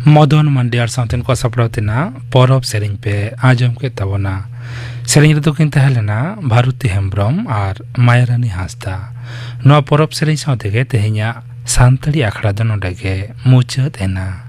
ᱢᱚᱫᱚᱱ ᱢᱟᱱᱰᱤ ᱟᱨ ᱥᱟᱶᱛᱮᱱ ᱠᱚ ᱥᱟᱯᱲᱟᱣ ᱛᱮᱱᱟᱜ ᱯᱚᱨᱚᱵᱽ ᱥᱮᱨᱮᱧ ᱯᱮ ᱟᱸᱡᱚᱢ ᱠᱮᱫ ᱛᱟᱵᱚᱱᱟ᱾ ᱥᱮᱨᱮᱧ ᱨᱮᱫᱚ ᱠᱤᱱ ᱛᱟᱦᱮᱸ ᱞᱮᱱᱟ ᱵᱷᱟᱨᱚᱛᱤ ᱦᱮᱢᱵᱽᱨᱚᱢ ᱟᱨ ᱢᱟᱭᱟᱨᱟᱱᱤ ᱦᱟᱸᱥᱫᱟ᱾ ᱱᱚᱣᱟ ᱯᱚᱨᱚᱵᱽ ᱥᱮᱨᱮᱧ ᱥᱟᱶ ᱛᱮᱜᱮ ᱛᱮᱦᱮᱧᱟᱜ ᱥᱟᱱᱛᱟᱲᱤ ᱟᱠᱷᱲᱟ ᱫᱚ ᱱᱚᱰᱮ ᱜᱮ ᱢᱩᱪᱟᱹᱫ ᱮᱱᱟ᱾